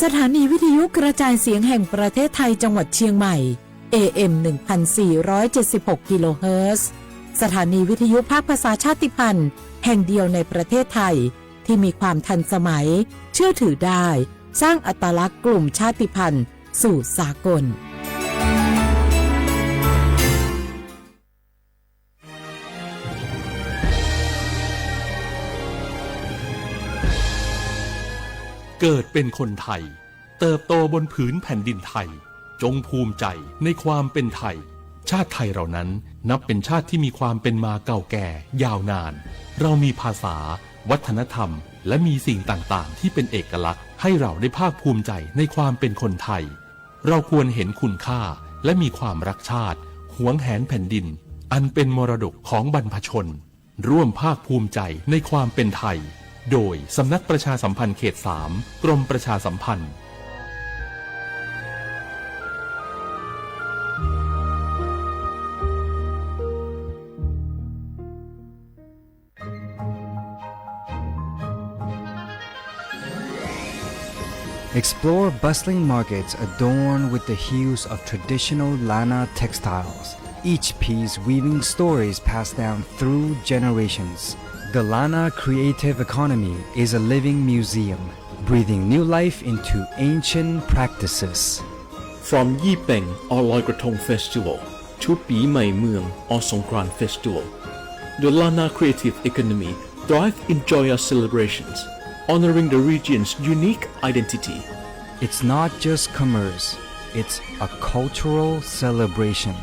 สถานีวิทยุกระจายเสียงแห่งประเทศไทยจังหวัดเชียงใหม่ เอ เอ็ม หนึ่งพันสี่ร้อยเจ็ดสิบหก กิโลเฮิรตซ์ สถานีวิทยุภาคภาษาชาติพันธุ์แห่งเดียวในประเทศไทย ที่มีความทันสมัย เชื่อถือได้ สร้างอัตลักษณ์กลุ่มชาติพันธุ์สู่สากล เกิดเป็นคนไทย เติบโตบนผืนแผ่นดินไทย จงภูมิใจในความเป็นไทย ชาติไทยเรานั้นนับเป็นชาติที่มีความเป็นมาเก่าแก่ยาวนาน เรามีภาษา วัฒนธรรม และมีสิ่งต่างๆ ที่เป็นเอกลักษณ์ ให้เราได้ภาคภูมิใจในความเป็นคนไทย เราควรเห็นคุณค่า และมีความรักชาติ หวงแหนแผ่นดิน อันเป็นมรดกของบรรพชน ร่วมภาคภูมิใจในความเป็นไทย โดยสำนักประชาสัมพันธ์เขตสาม กรมประชาสัมพันธ์ Explore bustling markets adorned with the hues of traditional Lanna textiles, each piece weaving stories passed down through generations. The Lanna creative economy is a living museum, breathing new life into ancient practices. From ยี่เป็ง or Loy Krathong Festival to ปีใหม่เมือง or Songkran Festival, the Lanna creative economy thrives in joyous celebrations, honoring the region's unique identity. It's not just commerce, it's a cultural celebration.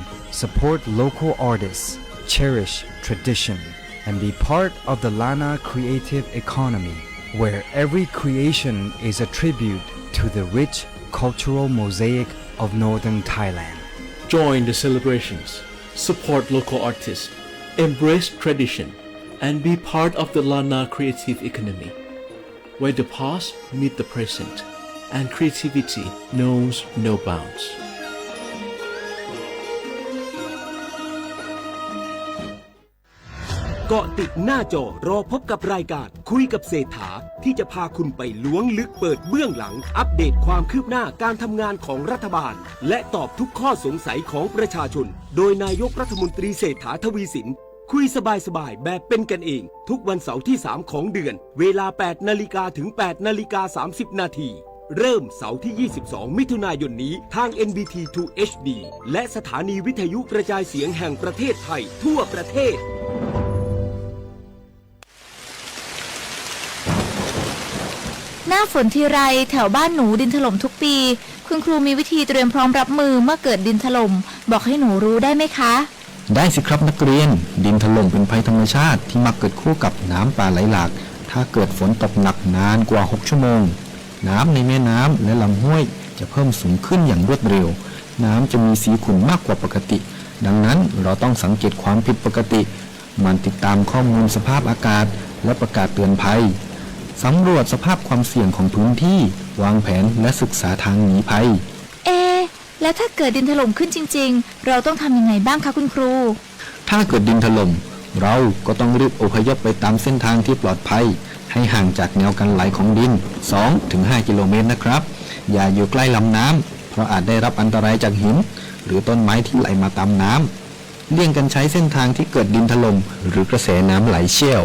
Support local artists, cherish tradition, and be part of the Lanna creative economy, where every creation is a tribute to the rich cultural mosaic of northern Thailand. Join the celebrations, support local artists, embrace tradition, and be part of the Lanna creative economy, where the past meet the present and creativity knows no bounds. เกาะติดหน้าจอ รอพบกับรายการคุยกับเศรษฐา ที่จะพาคุณไปล้วงลึกเปิดเบื้องหลัง อัปเดตความคืบหน้าการทำงานของรัฐบาล และตอบทุกข้อสงสัยของประชาชน โดยนายกรัฐมนตรีเศรษฐา ทวีสิน คุยสบายๆ แบบเป็นกันเอง ทุกวันเสาร์ที่สามของเดือน เวลาแปดนาฬิกาถึงแปดนาฬิกาสามสิบนาที เริ่มเสาร์ที่ยี่สิบสองมิถุนายนนี้ ทาง เอ็น บี ที ทู เอช ดี และสถานีวิทยุกระจายเสียงแห่งประเทศไทยทั่วประเทศ หน้าฝนทีไร แถวบ้านหนูดินถล่มทุกปี คุณครูมีวิธีเตรียมพร้อมรับมือเมื่อเกิดดินถล่ม บอกให้หนูรู้ได้ไหมคะ ได้สิครับนักเรียน ดินถล่มเป็นภัยธรรมชาติที่มักเกิดคู่กับน้ำป่าไหลหลาก ถ้าเกิดฝนตกหนักนานกว่าหกชั่วโมง น้ำในแม่น้ำและลำห้วยจะเพิ่มสูงขึ้นอย่างรวดเร็ว น้ำจะมีสีขุ่นมากกว่าปกติ ดังนั้นเราต้องสังเกตความผิดปกติ หมั่นติดตามข้อมูลสภาพอากาศและประกาศเตือนภัย สำรวจสภาพความเสี่ยงของพื้นที่ วางแผนและศึกษาทางหนีภัย เอะ แล้วถ้าเกิดดินถล่มขึ้นจริงๆ เราต้องทำยังไงบ้างคะคุณครู ถ้าเกิดดินถล่ม เราก็ต้องรีบอพยพไปตามเส้นทางที่ปลอดภัย ให้ห่างจากแนวกันไหลของดิน สองถึงห้ากิโลเมตรนะครับ อย่าอยู่ใกล้ลำน้ำ เพราะอาจได้รับอันตรายจากหิน หรือต้นไม้ที่ไหลมาตามน้ำ เลี่ยงการใช้เส้นทางที่เกิดดินถล่ม หรือกระแสน้ำไหลเชี่ยว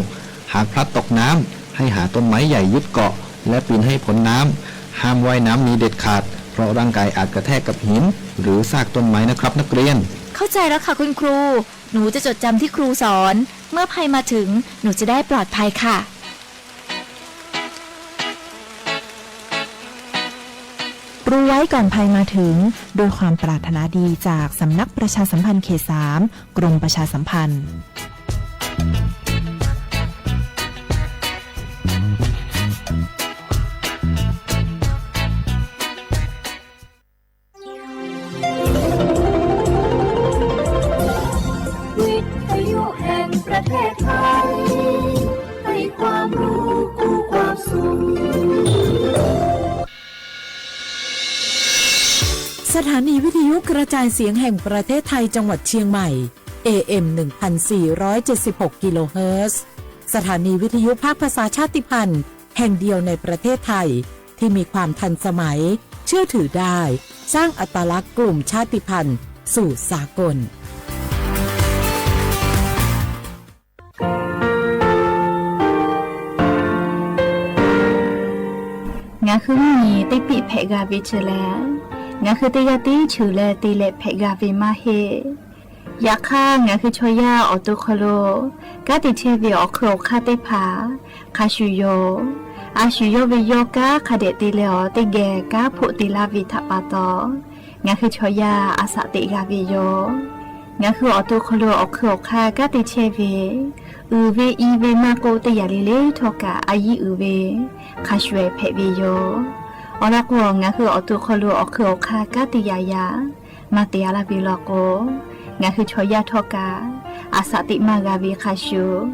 หากพลัดตกน้ำ ให้หาต้นไม้ใหญ่ยึดเกาะ และปีนให้พ้นน้ำ ห้ามว่ายน้ำหนีเด็ดขาด เพราะร่างกายอาจกระแทกกับหิน หรือซากต้นไม้นะครับนักเรียน เข้าใจแล้วค่ะคุณครู หนูจะจดจำที่ครูสอน เมื่อภัยมาถึง หนูจะได้ปลอดภัยค่ะ รู้ไว้ก่อนภัยมาถึง ด้วยความปรารถนาดีจากสำนักประชาสัมพันธ์เขตสาม กรมประชาสัมพันธ์ วิทยุแห่งประเทศไทย ให้ความรู้คู่ความสุข สถานีวิทยุกระจายเสียงแห่งประเทศไทยจังหวัดเชียงใหม่ เอ เอ็ม หนึ่งพันสี่ร้อยเจ็ดสิบหก กิโลเฮิรตซ์ สถานีวิทยุภาคภาษาชาติพันธุ์แห่งเดียวในประเทศไทย ที่มีความทันสมัย เชื่อถือได้ สร้างอัตลักษณ์กลุ่มชาติพันธุ์สู่สากล Ngaˬ hui mvuhˇ miˬ teˇ piˆ hpehꞈ g'a ve chi lehˬ, ngaˬ hui teˇ g'aˇ tiˉ cheuˬ leh te leh hpehꞈ g'a ve maˇ heˆ. Yaꞈ hk'aˇ, ngaˬ hui chaw yaˇ awˬ to hk'aw lo kanˉ te chehˇ ve awˬ hk'eun awˬ hk'aˇ teˇ hpaˍ hk'a shuˍ yoˬ. A shu yawˇ ve yawˇ kanˉ hk'a dehꞈ te leh awˬ teˇ geh kanˉ hpoˆ te laˇ ve htaꞈ pa taw, ngaˬ hui chaw yaˇ a shaꞈ teꞈ g'a ve yoˬ. Ngaˬ hui awˬ to hk'aw lo awˬ hk'eun awˬ hk'aˇ kanˉ te chehˇ ve, uiˍ ve i ve maˇ k'oˆ, teˇ yanˇ le le htawˇ kaꞈ a yiˉ uiˍ ve hk'a shuˍ ehˍ hpehꞈ ve yoˬ. Awˬ lawn k'o, ngaˬ hui awˬ to hk'aw lo awˬ hk'eun awˬ hk'aˇ kanˉ te yaꞈ yaꞈ maˇ te a laˇ ve law k'o, ngaˬ hui chaw yaˇ htawˇ kaꞈ a shaꞈ teꞈ maˇ g'a ve hk'a shuˍ,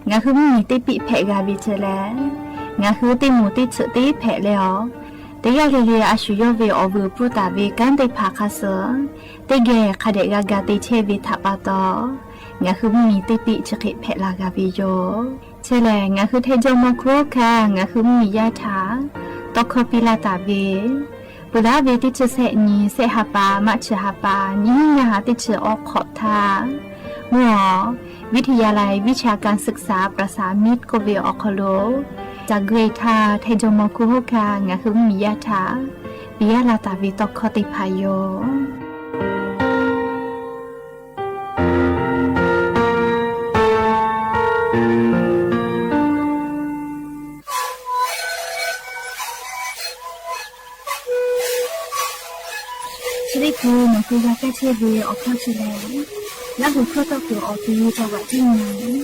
ngaˬ hui mvuhˇ miˬ teˇ piˆ hpehꞈ g'a ve chi lehˬ, ngaˬ hui teˇ moˍ teˇ tsuhꞈ teˇ hpehꞈ leh awˬ, teˇ g'aˇ le le a shu yawˇ ve awˬ vuiˬ pfuhˇ taˍ ve kanˉ teˇ hpaˍ hk'a suhˍ teˇ geh hk'a dehꞈ g'a ga te chehˇ ve htaꞈ pa taw, ngaˬ hui mvuhˇ miˬ teˇ piˆ chi hk'e hpehꞈ la g'a ve yoˬ. Chi lehˬ, ngaˬ hui Htaiˇ jawˇ mawˇ hkuˇ hawˉ hkanˇ ngaˬ hui mvuhˇ miˬ yaˇ htaꞈ tawˇ hkawˇ piˇ laˇ taˍ ve, peuˬ laˇ ve teˇ chi sehˆ nyi, sehˆ ha pa, March ha pa, nyiˇ hinˉ ngaˇ ha teˇ chi awˬ hk'awꞈ htaˇ, mvuhˇ awˬ วิทยาลัยวิชาการศึกษาประสานมิตร k'oˆ ve awˬ hk'aw lo, ca gui htaˇ Htaiˇ jawˇ mawˇ hkuˇ hawˉ hkanˇ ngaˬ hui mvuhˇ miˬ yaˇ htaꞈ piˇ laˇ taˍ ve tawˇ hkawˇ teˇ hpaˍ yoˬ. Chi teˇ hkui nawˬ hui g'a kaˇ chehˇ ve awˬ hkawˇ chi lehˬ, Laˇ huˍ hkawˇ tawˇ kuiˬ awˬ ti ca vaꞈ tiˉ nyi,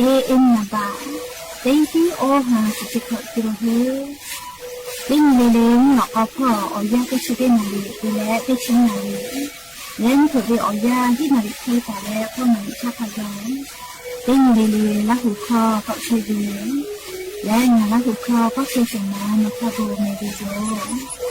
e e nyi a baꞈ, teˇ tiˉ awˇ ha shiˍ chi hkawꞈ te la hui. Teˇ nyi le le mvuhˇ lawꞈ k'aw hpawˇ awˬ yanˇ teˇ chi teˇ naˍ riˍ te leh teˇ chi naˍ riˍ, leh mvuhˇ hpeuꞈ ve awˬ yanˇ hiˉ naˍ riˍ hk'e taˍ leh k'awˇ naˍ riˍ htaˇ hk'a gaˬ, teˇ nyi le le Laˇ huˍ hkawˇ tawˆ chehˇ ve, leh ngaˬ Laˇ huˍ hkawˇ tawˆ chehˇ shawˍ ma nawˬ hk'a gu meh ve yoˬ.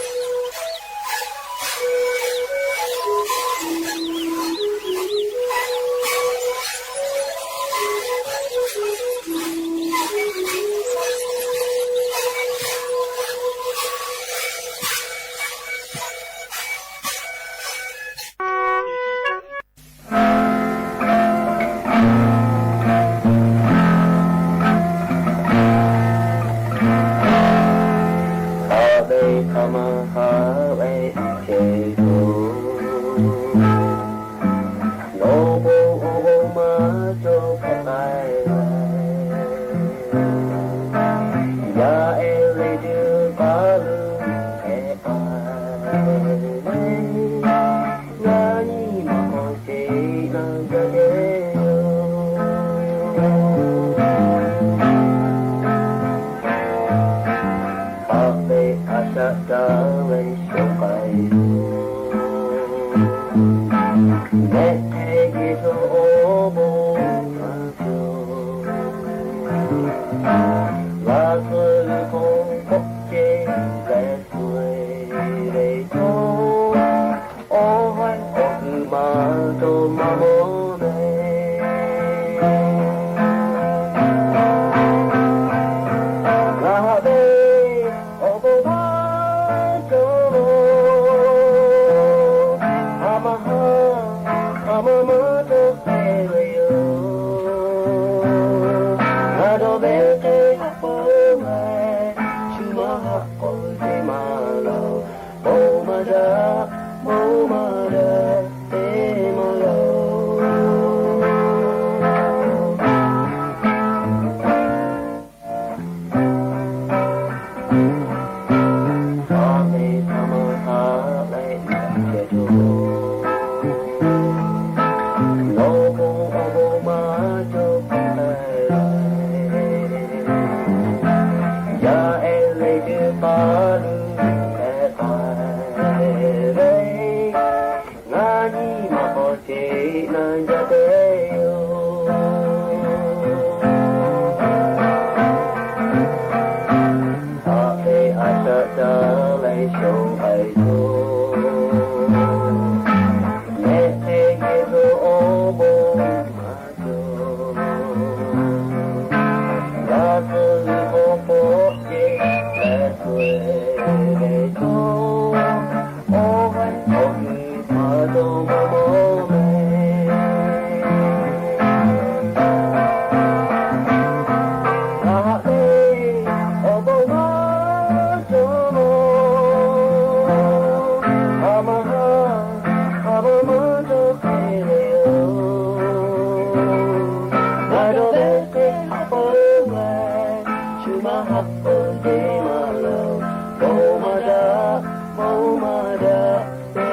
K'oˆ ve maˇ laˬ, bon maˇ daꞈ, bon maˇ daꞈ, te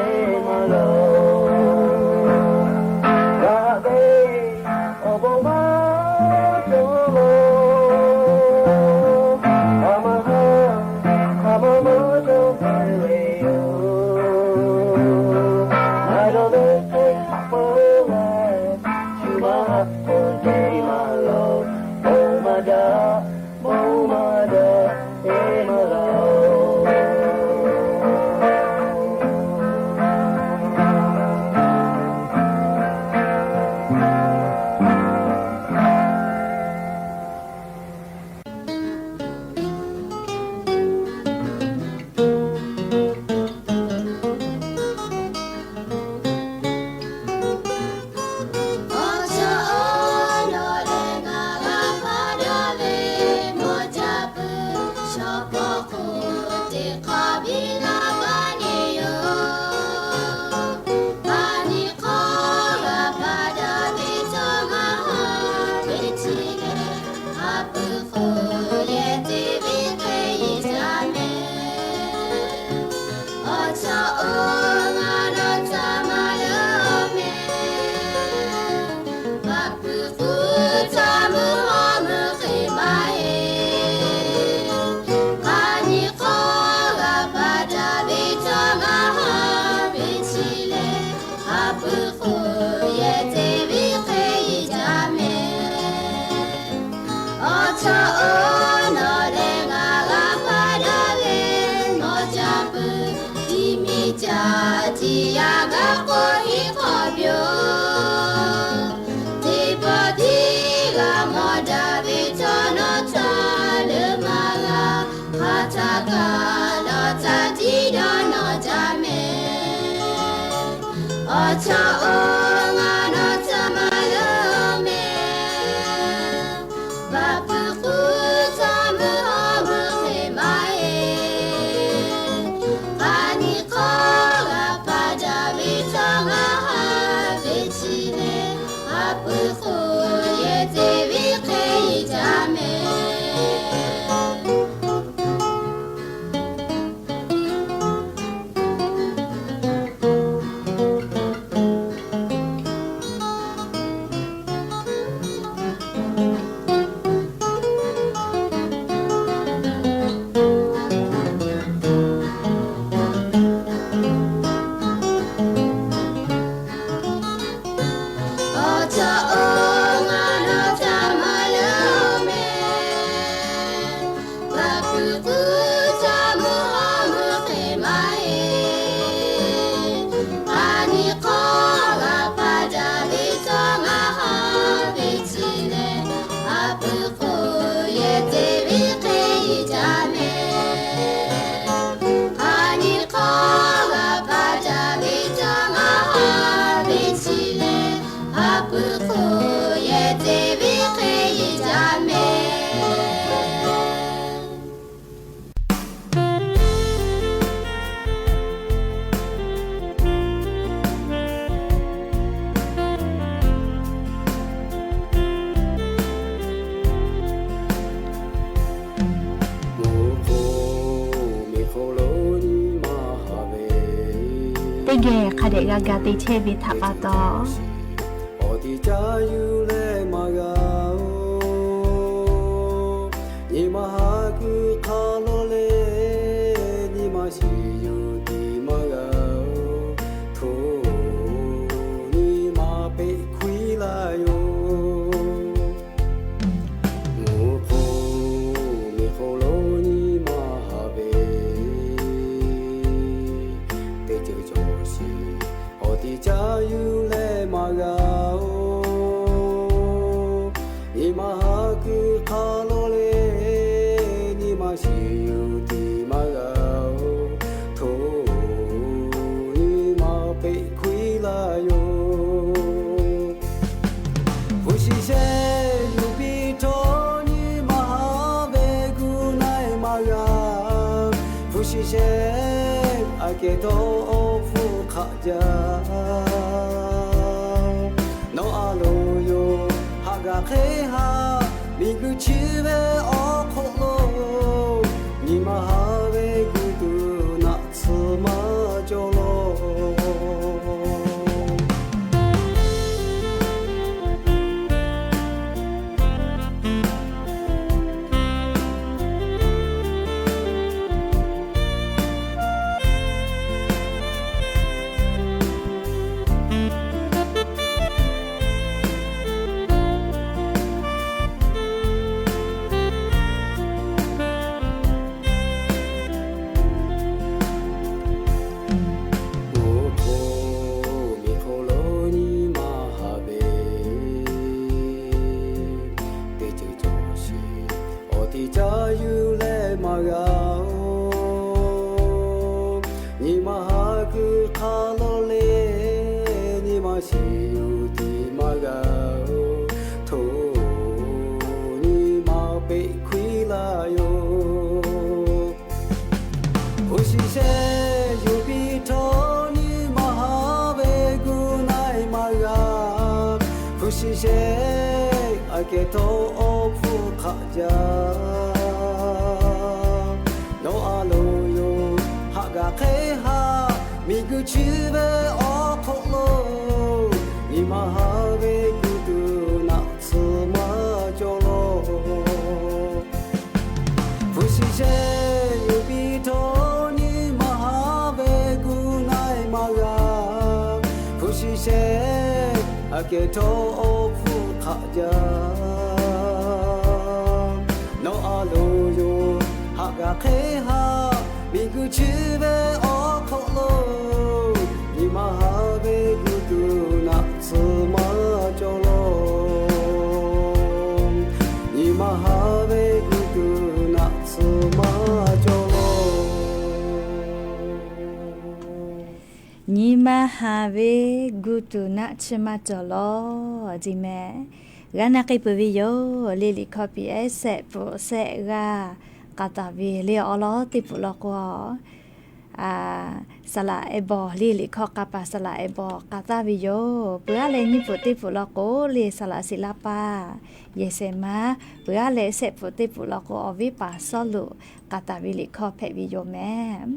maˇ laˬ. Ngaˬ ve awˬ bon maˇ cawˬ laˬ, a ma ha, a ma maˇ cawˬ hpehꞈ ve yoˬ. Ngaˬ dawˇ ve hk'e peuˬ leh, shu maˇ k'oˆ, te maˇ laˬ, bon maˇ daꞈ, bon maˇ daꞈ, te maˇ laˬ. Awˬ chaw oˇ nawˬ leh ngaˬ g'a hpaˇ daꞈ ve mawˬ jaˇ peuˬ, shawˍ pawˍ k'o teˇ hk'aˇ biˇ laˇ gaˇ nyi yoˬ. Aˬ nyi hk'aˇ g'a hpaˇ daꞈ ve chaw ngaˬ haˍ ve chi lehˬ, haˍ pui hk'oˆ yehˬ te ve hk'e iˉ jaˇ mehˍ. Awˬ chaw oˇ ngaˬ dawˇ caˇ maˇ leuˉ mehˍ. Vaꞈ puiˉ k'uˉ caˇ meuˇ haw meuˇ hk'e maˇ heˆ. Aˬ nyi hk'aˇ g'a hpaˇ daꞈ ve chaw ngaˬ haˍ ve chi lehˬ, haˍ pui hk'oˆ yehˬ te ve hk'e iˉ jaˇ mehˍ. Awˬ chaw oˇ nawˬ leh ngaˬ g'a hpaˇ daꞈ ve mawˬ jaˇ peuˬ, tiˇ miˬ caˇ tiˇ yaˇ gaˇ k'o hiˉ hk'awꞈ piˇ-oˬ. Teˇ pawˆ tiˉ g'a mawˬ daꞈ ve chaw nawˬ htaꞈ leuˉ maˇ g'a. Hk'aˬ htaˇ kaꞈ nawˬ htaꞈ tiˉ dawˇ nawˬ jaˇ mehˍ. Awˬ chaw oˇ ngaˬ nawˬ htaꞈ maˇ leuˉ mehˍ. Vaꞈ puiˉ k'uˉ caˇ meuˇ haw meuˇ hk'e maˇ heˆ. Aˬ nyi hk'aˇ g'a hpaˇ daꞈ ve chaw ngaˬ haˍ ve chi lehˬ, haˍ pui hk'oˆ yehˬ te ve hk'e iˉ jaˇ mehˍ. Awˬ chaw oˇ ngaˬ nawˬ htaꞈ maˇ leuˉ mehˍ. Vaꞈ puiˉ k'uˉ caˇ meuˇ haw meuˇ hk'e maˇ heˆ. Aˬ nyi hk'aˇ g'a hpaˇ daꞈ ve chaw ngaˬ haˍ ve chi lehˬ, haˍ pui hk'oˆ yehˬ te ve hk'e iˉ jaˇ mehˍ. Aˬ nyi hk'aˇ g'a hpaˇ daꞈ ve chaw ngaˬ haˍ ve chi lehˬ, haˍ pui hk'oˆ yehˬ te ve hk'e iˉ jaˇ mehˍ. Teˇ geh hk'a dehꞈ g'a ga te chehˇ ve htaꞈ pa taw, awˬ tiꞈ caˇ yuˬ leh maˇ g'a-oˬ. Nyi ma haˍ kuiˬ hk'a lawˬ leh, nyi ma shiˍ yuˬ tiꞈ maˇ g'a-oˬ. Hto nyi ma peꞈ hkuiˉ laˇ yoˬ. Mvuhˇ hk'oˆ miˬ hk'oˆ lo nyi ma haˍ ve, teˇ ceuˬ cawˬ shiˍ awˬ tiꞈ caˇ yuˬ leh maˇ g'a-oˬ. Nyi ma haˍ kuiˬ hk'a lawˬ leh, nyi ma shiˍ yuˬ tiꞈ maˇ g'a-oˬ. Hto nyi ma peꞈ hkuiˉ laˇ yoˬ. Hpu shi shehˆ yuˬ piˇ htawˇ, nyi ma haˍ ve gu na-e maˇ g'a. Hpu shi shehˆ aꞈ kehˬ htawˇ, awˬ hpfuhˇ hk'aꞈ jaˇ. Nawˬ a loˍ yoˬ, haꞈ g'a hk'e haꞈ, miˬ guiˬ chi ve awˬ hk'oˆ lo Hpu shi sheˍ aꞈ kehˬ htawˇ awˬ hpfuhˇ hk'aˆ jaˇ. Nawˬ a loˍ yoˬ haꞈ g'a hk'e haꞈ, miˬguiˬ chi ve awˬ hk'aw lo nyi ma haˍ ve guˬ tuˬ naˆ tsuhˇ maˇ cawˬ law. Hpu shi sheˍ yuˬ piˇ htawˇ nyi ma haˍ ve guˬ naˆ maˇ g'a. Hpu shi sheˍ aꞈ kehˬ htawˇ awˬ hpfuhˇ hk'aˆ jaˇ. Nawˬ a loˍ yoˬ haꞈ g'a hk'e haꞈ, miˬguiˬ chi ve awˬ hk'aw lo nyi ma haˍ ve guˬ tuˬ naˆ tsuhˇ maˇ cawˬ law. Nyi ma haˍ ve guˬ tuˬ naˆ tsuhˇ maˇ cawˬ law. Nyi ma haˍ ve guˬ tuˬ naˆ tsuhˇ maˇ cawˬ law. Ji mehˍ, g'a na k'ai peuˬ ve yoˬ. Liˇ liꞈ hkawˇ piˇ ehˉ sehˆ pfuhˍ sehˆ g'aˇ k'a taˍ ve le awˬ lawn teˇ pfuhˍ law k'o, saˍ laꞈ ehˉ bawˬ, liˇ liꞈ hkawˇ k'a paˍ saˍ laꞈ ehˉ bawˬ k'a taˍ ve yoˬ. Peuˬ aˉ leh nyiˇ pfuhˍ teˇ pfuhˍ law k'o le saˍ laꞈ shiˍ laˇ paˍ yehˬ shehˍ ma, peuˬ aˉ leh sehˆ pfuhˍ teˇ pfuhˍ law k'o awˬ viˉ paˍ Sawˉluꞈ k'a taˍ ve liꞈ hkawˇ hpehꞈ ve yoˬ mehˍ.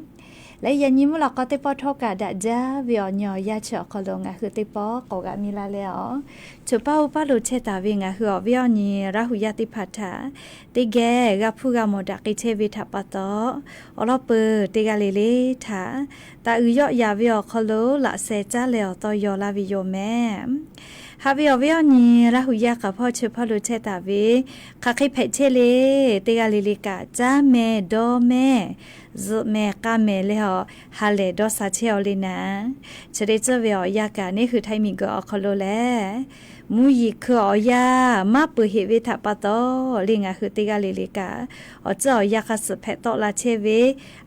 Leh yaꞈ nyi mvuhˇ lawꞈ k'aw teˇ pawˆ htawˇ kaꞈ daꞈ jaˇ ve awˬ nyi awˬ yanˇ chi awˬ hk'aw lo ngaˬ hui teˇ pawˆ k'awꞈ g'a miˇ laˇ leh awˬ, choˬ paˇ oˇ paˇ lo chehˇ taˍ ve ngaˬ hui awˬ viˉ awˬ nyi Laˇ hu yaˇ teˇ hpaˍ htaꞈ teˇ geh g'a hpuˇ g'a mawˬ daꞈ k'ai chehˇ ve htaꞈ pa taw, awˬ lawn peuˬ teˇ g'aˇ le le htaꞈ taˍ uiˍ yawˆ yan ve awˬ hk'aw lo laꞈ sheh caˉ leh awˬ taw yaw laˇ ve yoˬ mehˍ. Haꞈ ve awˬ viˉ awˬ nyi Laˇ hu yaˇ k'aꞈ hpawˇ chi hpawˇ lo chehˇ taˍ ve hk'aˬ hk'e hpehꞈ chehˇ le, teˇ g'aˇ le le kaꞈ caˇ mehˍ dawˇ mehˍ zuhꞈ mehˍ k'a mehˍ leh awˬ ha lehˬ dawˇ sha chehˇ aw le naˍ. Chi teˇ tcuhˇ ve awˬ yanˇ kaꞈ neˇ hui Htaiˇ miˬguiˬ awˬ hk'aw lo lehˬ, mvuhˇ yeˬ hkui awˬ yanˇ maˇ peuˬ heꞈ ve htaꞈ pa taw le ngaˬ hui teˇ g'aˇ le le kaꞈ awˬ tcuhˇ awˬ yanˇ hk'a suhˍ hpehꞈ tawˆ la chehˇ ve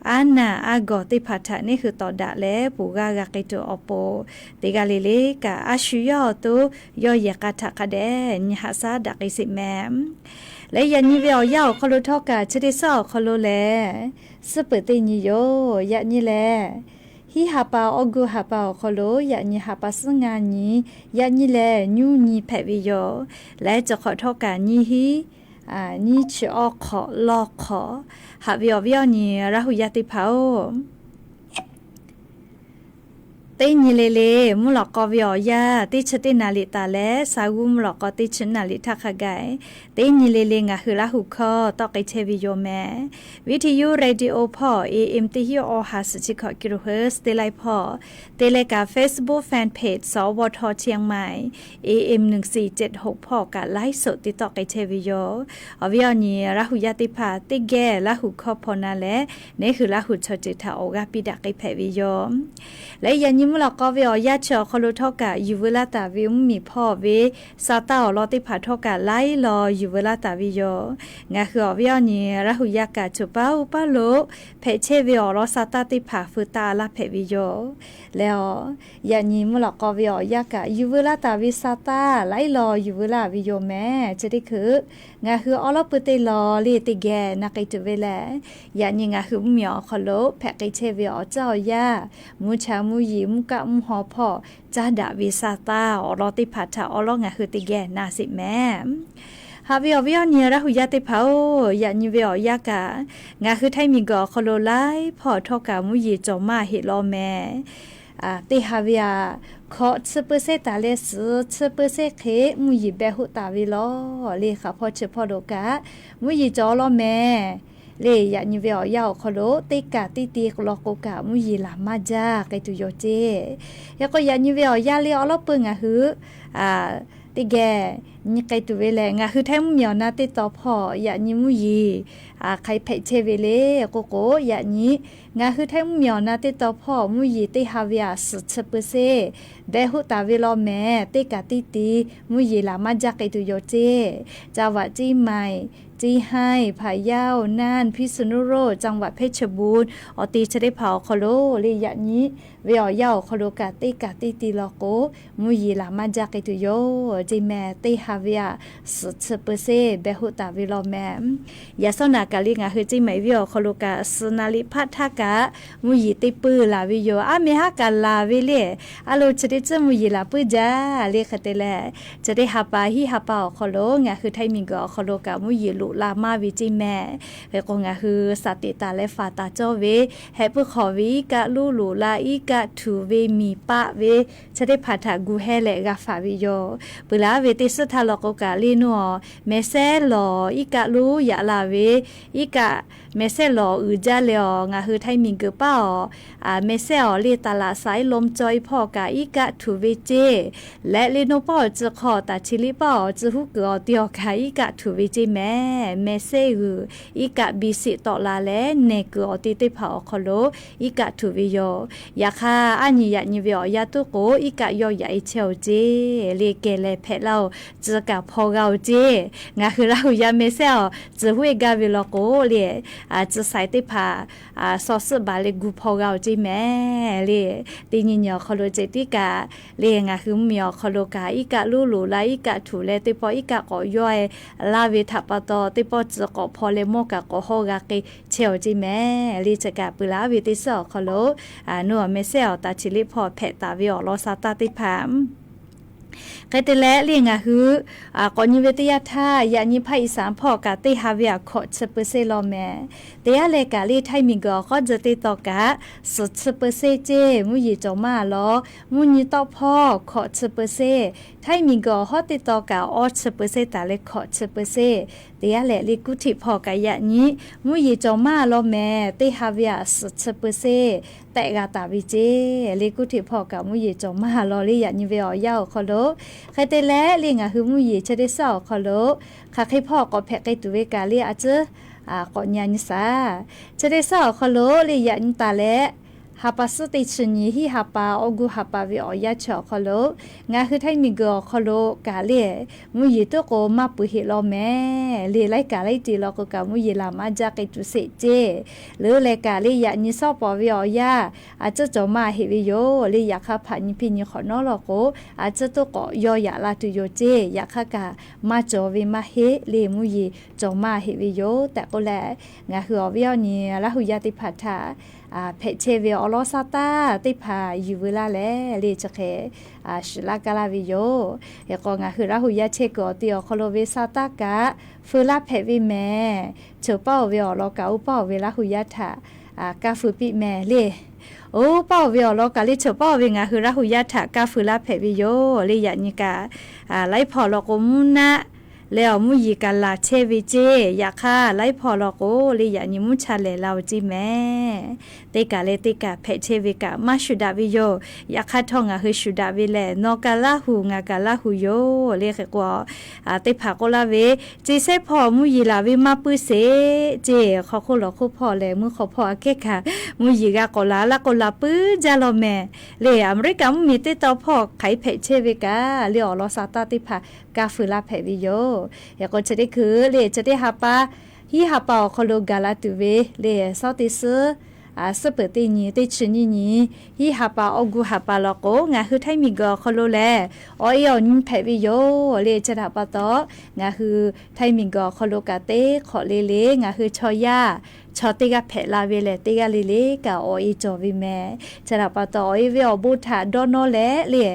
aˉ naˬ aˉ gawˬ teˇ hpaˍ htaꞈ neˇ hui tawˍ daꞈ leh ponˬ g'aˇ g'a k'ai tuˬ awˬ pon, teˇ g'aˇ le le kaꞈ a shu yawˇ awˬ to yawˇ yehˬ k'a htaꞈ hk'a dehꞈ nyi haꞈ shaˉ daꞈ k'ai sheˍ mehˍ. Leh yaꞈ nyi ve awˬ yanˇ awˬ hk'aw lo htawˇ kaꞈ chi teˇ suhˉ awˬ hk'aw lo lehˬ, suhˉ peuˬ teˇ nyi yoˬ. Yaꞈ nyi lehˬ, hiˉ ha pa awˇ gu ha pa awˬ hk'aw lo yaꞈ nyi ha pa suhˉ ngaˇ nyi, yaꞈ nyi lehˬ nyiˇ nyi hpehꞈ ve yoˬ. Leh chi hk'awꞈ htawˇ kaꞈ nyiˇ hiˉ nyiˇ chi awˇ hk'awꞈ lawˇ hk'awꞈ. Haꞈ ve awˬ viˉ awˬ nyi Laˇ hu yaˇ teˇ hpaˍ-oˬ, teˇ nyi le le mvuhˇ lawꞈ k'aw ve awˬ yanˇ teˇ chi teˇ naˍ liꞈ taˍ leh, sa g'uˇ mvuhˇ lawꞈ k'aw teˇ chi naˍ liꞈ htaˇ hk'a gaˬ, teˇ nyi le le ngaˬ hui Laˇ hu hkawˇ tawˆ k'ai chehˇ ve yoˬ mehˍ. Viˇ hteˇ yuˇ radio hpawˇ A M teˇ hiˉ awˇ ha suhˍ chi hkawꞈ kilohertz teˇ laiˉ hpawˇ, te leh kaꞈ Facebook fan page สวท เชียงใหม่ A M หนึ่งสี่เจ็ดหก hpawˇ kaꞈ ไลฟ์สด te tawˆ k'ai chehˇ ve yoˬ. Awˬ viˉ awˬ nyi Laˇ hu yaˇ teˇ hpaˍ teˇ geh Laˇ hu hkawˇ hpaw na leh, neˇ hui Laˇ hu chaw ceuˬ htaꞈ awˬ g'aˇ piˇ daꞈ k'ai hpehꞈ ve yoˬ. Leh yaꞈ nyi mvuhˇ lawꞈ k'aw ve awˬ yanˇ chi awˬ hk'aw lo htawˇ kaꞈ yuˬ veu laˇ taˍ ve mvuhˇmiˬ hpawˇ ve sa taˇ awˬ lawn teˇ hpaˍ htawˇ kaꞈ laiˉ law yuˬ veu laˇ taˍ ve yoˬ. Ngaˬ hui awˬ viˉ awˬ nyi Laˇ hu yaˇ kaꞈ choˬ paˇ oˇ paˇ lo hpehꞈ chehˇ ve awˬ lawn sa taˇ teˇ hpaˍ feu taˇ laˇ hpehꞈ ve yoˬ. Leh awˬ, yaꞈ nyi mvuhˇ lawꞈ k'aw ve awˬ yanˇ kaꞈ yuˬ veu laˇ taˍ ve sa taˇ laiˉ law yuˬ veu laˇ ve yoˬ mehˍ. Chi teˇ hkui ngaˬ hui awˉ lawˉ pui teˇ law le teˇ geh na k'ai tuˬ ve lehˬ, yaꞈ nyi ngaˬ hui mvuhˇmiˬ awˬ hk'aw lo hpehꞈ k'ai chehˇ ve awˬ tcuhˉ awˬ yanˇ, mvuhˇ cha mvuhˇ yeˬ mvuhˇ kaˆ mvuhˇ haw hpawˇ caˇ daꞈ ve sa taˇ awˬ lawn teˇ hpaˍ htaꞈ awˉ lawˉ ngaˬ hui teˇ geh na sheˍ mehˍ. Haꞈ ve awˬ viˉ awˬ nyi Laˇ hu yaˇ teˇ hpaˍ-oˬ, yaꞈ nyi ve awˬ yanˇ kaꞈ ngaˬ hui Htaiˇ miˬguiˬ awˬ hk'aw lo laiˉ hpawˇ htawˇ kaꞈ mvuhˇ yeˬ cawˬ maˇ heˆ law mehˍ. Teˇ ha ve aꞈ hkawꞈ chi pui sehˉ taˍ leh suhˍ chi pui sehˉ hk'e mvuhˇ yeˬ beh hoˆ taˍ ve law. Le hk'aˬ hpawˇ chi hpawˇ lo kaꞈ mvuhˇ yeˬ cawˬ law mehˍ. Le yaꞈ nyi ve awˬ yanˇ awˬ hk'aw lo teˇ kaꞈ teˇ ti k'o law k'o kaꞈ mvuhˇ yeˬ laˬ maˇ jaˇ k'ai tuˬ yoˬ ceˇ. Hk'e k'o yaꞈ nyi ve awˬ yanˇ le awˉ lawˉ pui ngaˬ hui teˇ geh nyi k'ai tuˬ ve lehˬ, ngaˬ hui Htaiˇ mvuhˇmiˬ awˬ na teˇ taw hpawˇ yaꞈ nyi mvuhˇ yeˬ hk'aˬ hpehꞈ chehˇ ve le k'oˆ k'o, yaꞈ nyi ngaˬ hui Htaiˇ mvuhˇmiˬ awˬ na teˇ taw hpawˇ mvuhˇ yeˬ teˇ ha ve aꞈ suhˍ chi pui sehˉ beh hoˆ taˍ ve law mehˍ. Teˇ kaꞈ teˇ ti mvuhˇ yeˬ laˬ maˇ jaˇ k'ai tuˬ yoˬ ceˇ. จังหวัดเชียงใหม่ เชียงราย พะเยา น่าน พิษณุโลก จังหวัดเพชรบูรณ์ awˬ te chi teˇ hpaˍ awˬ hk'aw lo le yaꞈ nyi ve awˬ yanˇ awˬ hk'aw lo kaꞈ teˇ kaꞈ teˇ ti law k'o, mvuhˇ yeˬ laˬ maˇ jaˇ k'ai tuˬ yoˬ ceˇ mehˍ. Teˇ ha ve aꞈ suhˍ chi เปอร์เซ็นต์ beh hoˆ taˍ ve law mehˍ. Yaꞈ shawˉ naꞈ kaꞈ le ngaˬ hui ceˇ mehˍ ve awˬ hk'aw lo kaꞈ suhˍ naˍ riˍ hpaˆ htaˇ kaꞈ mvuhˇ yeˬ teˇ puiˇ laˬ ve yoˬ. Aˉ mehˍ haˉ kaꞈ laˬ ve le, a lo chi teˇ tcuhˉ mvuhˇ yeˬ laˬ puiˇ jaˇ le hk'e te leh, chi teˇ ha pa hiˉ ha pa awˬ hk'aw lo ngaˬ hui Htaiˇ miˬguiˬ awˬ hk'aw lo kaꞈ mvuhˇ yeˬ loꞈ la maˇ ve ceˇ mehˍ. Hk'e k'o ngaˬ hui saˍ teꞈ taˍ leh faˍ taˍ cawˇ ve, heh puiˉ hk'awꞈ ve iˉ kaˆ lonˉ loꞈ la, iˉ kaˆ htuꞈ ve miˬ paˆ ve, chi teˇ hpaˍ htaꞈ gu heh leh g'a faˍ ve yoˬ. Peuˬ laˬ ve teˇ suhˉ htaˇ law k'o kaꞈ le nawˬ mehˍ sehˉ lawˬ iˉ kaˆ lonˉ yaꞈ la ve, iˉ kaˆ mehˍ sehˉ lawˬ uiˍ jaˇ leh awˬ ngaˬ hui Htaiˇ miˬguiˬ paˇ awˬ mehˍ sehˉ awˬ le taˍ laꞈ saˍ iˉ lawˇ cawˇ iˉ hpawˇ kaꞈ iˉ kaˆ htuꞈ ve ceˇ leh le nawˬ paˇ awˬ tcuh hk'aw taˍ chi liˇ paˇ awˬ tcuh huˉ kuiˬ awˬ te awˬ kaꞈ iˉ kaˆ htuꞈ ve ceˇ mehˍ. Mehˍ sehˉ g'uiˬ iˉ kaˆ biˇ siˆ tawˆ la leh nehˬ kuiˬ awˬ te teˇ hpaˍ awˬ hk'aw lo iˉ kaˆ htuꞈ ve yoˬ. Yaꞈ hk'aˇ aˉ nyi yaꞈ nyi ve awˬ yanˇ tuˉ k'o iˉ kaˆ yawˇ yaꞈ e chehˇ oˬ ceˇ le kehˬ leh hpehꞈ laˇ oˬ, tcuh kaꞈ hpaw g'a oˬ ceˇ. Ngaˬ hui Laˇ huˍ yaˇ mehˍ sehˉ awˬ tcuh huˉ e gaˇ ve law k'o le, tcuh saiˍ teˇ hpaˍ shaw suhˆ baˬ leh gu hpaw g'a oˬ ceˇ mehˍ le. Teˇ nyi nyi awˬ hk'aw lo ceh tiˉ kaꞈ le ngaˬ hui mvuhˇ miˬ awˬ hk'aw lo kaꞈ iˉ kaˆ lonˉ loꞈ la iˉ kaˆ htuꞈ leh teˇ pawˆ iˉ kaˆ k'awꞈ yawˇ e laˇ ve htaꞈ pa taw teˇ pawˆ tcuh k'awꞈ hpaw leh mawˇ kaꞈ k'awꞈ hawˇ g'a k'ai chehˇ oˬ ceˇ mehˍ le. Chi kaꞈ peuˬ laˬ ve teˇ suhˉ awˬ hk'aw lo nawˬ awˬ mehˍ sehˉ awˬ taˍ chi liˇ hpawˇ hpehꞈ taˍ ve awˬ lawn sa taˇ teˇ hpaˍ Hk'e te leh le ngaˬ hui k'awꞈ nyi ve teˇ yanˇ htaˇ yaꞈ nyi hpaˇ iˍ saˍ hpawˇ kaꞈ teˇ ha ve aꞈ hkawꞈ chi เปอร์เซ็นต์ law mehˍ. Teˇ g'aˇ leh kaꞈ le Htaiˇ miˬguiˬ awˬ hk'awˇ tcuh teˇ taw kaꞈ suhˍ chi เปอร์เซ็นต์ ceˇ mvuhˇ yeˬ cawˬ maˇ law. Mvuhˇ nyi tawˆ hpawˇ hkawꞈ chi เปอร์เซ็นต์, Htaiˇ miˬguiˬ awˬ hawˉ teˇ taw kaꞈ awˇ chi เปอร์เซ็นต์ taˍ leh hkawꞈ chi เปอร์เซ็นต์. Teˇ g'aˇ leh le kuˇ htiꞈ hpawˇ kaꞈ yaꞈ nyi mvuhˇ yeˬ cawˬ maˇ law mehˍ. Teˇ ha ve aꞈ suhˍ chi เปอร์เซ็นต์ tehˆ g'a taˍ ve ceˇ le kuˇ htiꞈ hpawˇ kaꞈ mvuhˇ yeˬ cawˬ maˇ law le yaꞈ nyi ve awˬ yanˇ awˬ hk'aw lo. Hk'e te leh le ngaˬ hui mvuhˇ yeˬ chi teˇ suhˉ awˬ hk'aw lo hk'aˬ hk'e hpawˇ k'awꞈ hpehꞈ k'ai tuˬ ve kaꞈ le a ciˉ k'awꞈ nyi a nyi shaˍ. Chi teˇ suhˉ awˬ hk'aw lo le yaꞈ nyi taˍ leh ha pa suhˉ teˇ chi nyi hiˉ ha pa awˇ gu ha pa ve awˬ yanˇ chi awˬ hk'aw lo ngaˬ hui Htaiˇ miˬguiˬ awˬ hk'aw lo kaꞈ le mvuhˇ yeˬ tuˉ k'o maˇ peuˬ heˆ law mehˍ le. Laiˉ kaꞈ laiˉ ceuˬ law k'o kaꞈ mvuhˇ yeˬ laˬ maˇ jaˇ k'ai tuˬ sheˍ ceˇ. Leuˉ leh kaꞈ le yaꞈ nyi shawˉ pawˍ ve awˬ yanˇ a ciˉ cawˬ maˇ heˆ ve yoˬ le. Yaꞈ hk'aˇ hpaꞈ nyi hpiˇ nyi hk'awꞈ nawˉ law k'o a ciˉ tuˉ k'awꞈ yawˇ yaꞈ la tuˬ yoˬ ceˇ. Yaꞈ hk'aˇ kaꞈ maˇ cawˬ ve maˇ heˆ le mvuhˇ yeˬ cawˬ maˇ heˆ ve yoˬ tehꞈ k'oˆ leh ngaˬ hui awˬ viˉ awˬ nyi Laˇ huˍ yaˇ teˇ hpaˍ htaꞈ hpehꞈ chehˇ ve awˬ lawn sa taˇ teˇ hpaˍ yuˬ veu laˇ leh le chi hk'e shuˍ laˇ kaˇ laˇ ve yoˬ. Hk'e k'o ngaˬ hui Laˇ huˍ yaˇ chehˇ kuiˬ awˬ te awˬ hk'aw lo ve sa taˇ kaꞈ feu laˇ hpehꞈ ve mehˍ. Cawˬ paˇ oˬ ve awˬ lawn kaꞈ oˇ paˇ oˬ ve Laˇ huˍ yaˇ htaꞈ kaˇ feu piˇ mehˍ le. Oˇ paˇ oˬ ve awˬ lawn kaꞈ le cawˬ paˇ oˬ ve ngaˬ hui Laˇ huˍ yaˇ htaꞈ kaˇ feu laˇ hpehꞈ ve yoˬ le. Yaꞈ nyi kaꞈ laiˉ hpawˇ law k'o mvuhˇ naˆ leh awˬ mvuhˇ yeˬ kaꞈ laˬ chehˇ ve ceˇ. Yaꞈ hk'aˇ laiˉ hpawˇ law k'o le yaꞈ nyi mvuhˇ cha lehˬ la oˬ ceˇ mehˍ. Teˇ kaꞈ leh teˇ kaꞈ hpehꞈ chehˇ ve kaꞈ maˇ shuˍ daꞈ ve yoˬ. Yaꞈ hk'aˇ htawˇ ngaˬ hui shuˍ daꞈ ve lehˬ nawˬ kaꞈ Laˇ huˍ ngaˬ kaꞈ Laˇ huˍ yoˬ le. Hk'e k'o teˇ hpaˍ k'oˆ laˇ ve, Ceˇ sehˉ hpawˇ mvuhˇ yeˬ laˬ ve maˇ puiˉ sheˍ ceˇ. Hk'aw hk'oˆ lawˬ hk'oˆ hpawˇ leh mvuhˇ hk'aw hpawˇ aꞈ kehˉ kaꞈ mvuhˇ yeˬ g'a k'awꞈ laˬ laˇ k'o laˬ puiˉ jaˇ law mehˍ le. Aˍmeˍriˆkaꞈ mvuhˇmiˬ teˇ taw hpawˇ hk'aˬ hk'e hpehꞈ chehˇ ve kaꞈ le awˬ lawn sa taˇ teˇ hpaˍ kaˇ feu laˇ hpehꞈ ve yoˬ. Hk'e k'o chi teˇ hkui le chi teˇ ha pa hiˉ ha pa awˬ hk'aw lo gaˬ la tuˬ ve le shawˉ teˇ suhˉ suhˉ peuˬ teˇ nyi teˇ chi nyiˇ nyi hiˉ ha pa awˇ gu ha pa law k'o ngaˬ hui Htaiˇ miˬguiˬ awˬ hk'aw lo lehˬ awˬ e awˬ nyi hpehꞈ ve yoˬ le. Chi htaꞈ pa taw ngaˬ hui Htaiˇ miˬguiˬ awˬ hk'aw lo kaꞈ teˇ hk'awꞈ le le ngaˬ hui chaw yaˇ chaw teˇ g'aˇ hpehꞈ la ve lehˬ teˇ g'aˇ le le kaꞈ awˬ e cawˬ ve mehˍ. Chi htaꞈ pa taw awˬ e ve awˬ bon htaꞈ dawˇ nawˇ leh le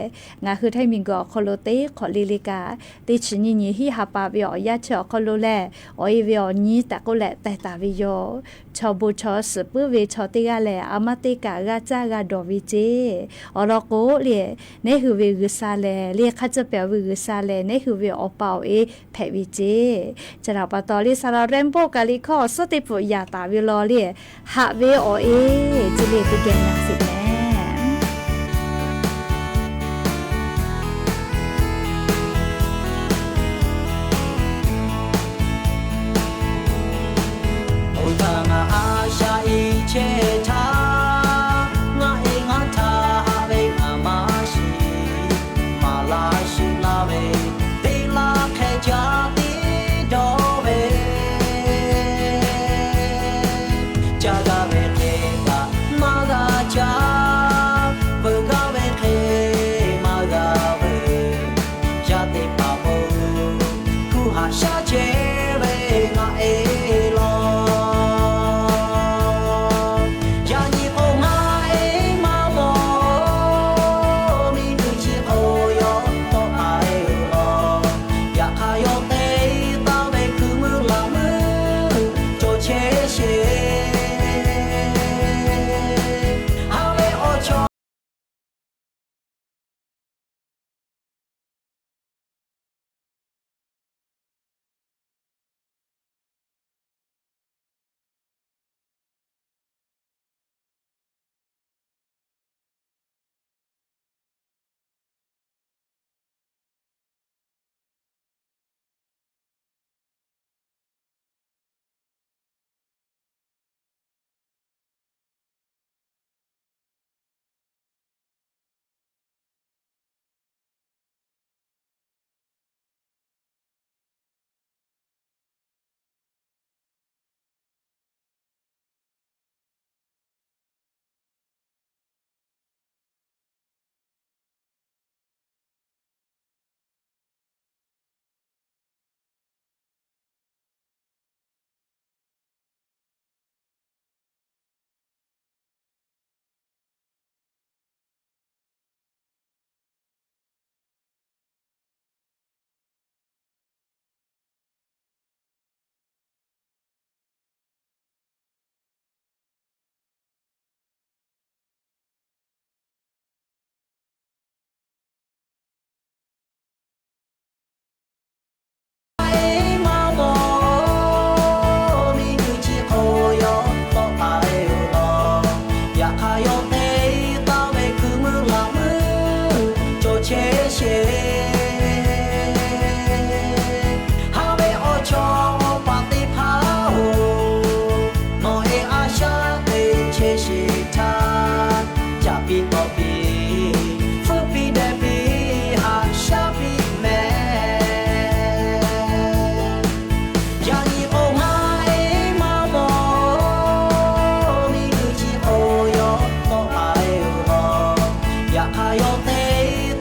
ngaˬ hui Htaiˇ miˬguiˬ awˬ hk'aw lo teˇ hk'awꞈ le le kaꞈ teˇ chi nyiˇ nyi hiˉ ha pa ve awˬ yanˇ chi awˬ hk'aw lo lehˬ awˬ e ve awˬ nyi tehꞈ k'oˆ leh teh taˍ ve yoˬ. Chaw bon chaw suhˍ puiˉ ve chaw teˇ g'aˇ lehˬ a maˇ teˇ kaꞈ g'a caˇ g'a dawˬ ve ceˇ. Awˬ lawn k'o le nehˉ hui ve G'uiˬsha lehˬ le hk'a tcuh pehˍ ve G'uiˬsha lehˬ nehˉ hui ve awˬ pa awˬ e hpehꞈ ve ceˇ. Chi htaꞈ pa taw le saˍ laˍ Rainbow kaꞈ liꞈ hkawˇ awˬ suhˉ teˇ pfuhꞈ yaꞈ taˍ ve law le haꞈ ve awˬ e ceˇ le teˇ geh na sheˍ mehˍ. Oˇ htaˇ ngaˬ a shaꞈ e chehˇ htaˇ, ngaˬ e ngaˬ htaꞈ haꞈ ve ngaˬ maˇ shiˍ. Maˍ laˇ shuˍ laˇ ve teˇ laˇ hk'e ca tiˉ dawˇ ve, ca gaˇ ve hk'e kaꞈ maˇ g'a ca Shaˉ chehˇ ve ngaˬ e law. Yaꞈ nyi k'o ngaˬ e maˇ mawˬ, miˬguiˬ chi k'o yawˇ tawˆ k'ai law. Yaꞈ hk'aˇ yawˇ te taˍ ve hkui meuˇ laꞈ meuˇ cawˬ chehˇ sheˍ. Haˉ ve awˬ chaw Yaꞈ hk'aˇ yawˇ te taˍ ve hkui meuˇ laꞈ meuˇ cawˬ chehˇ sheˍ. Haˉ ve awˬ chaw awˬ paˍ teˇ hpaˍ-oˬ, nawˬ e a shaˉ te chehˇ sheˍ htaˇ, caꞈ piˇ tawˆ piˇ, hpfuhˇ piˇ deh piˇ, haꞈ shaˉ piˇ mehˍ. Yaꞈ nyi k'o ngaˬ e maˇ mawˬ, miˬguiˬ chi k'o yawˇ tawˆ k'ai law. Yaꞈ hk'aˇ yawˇ te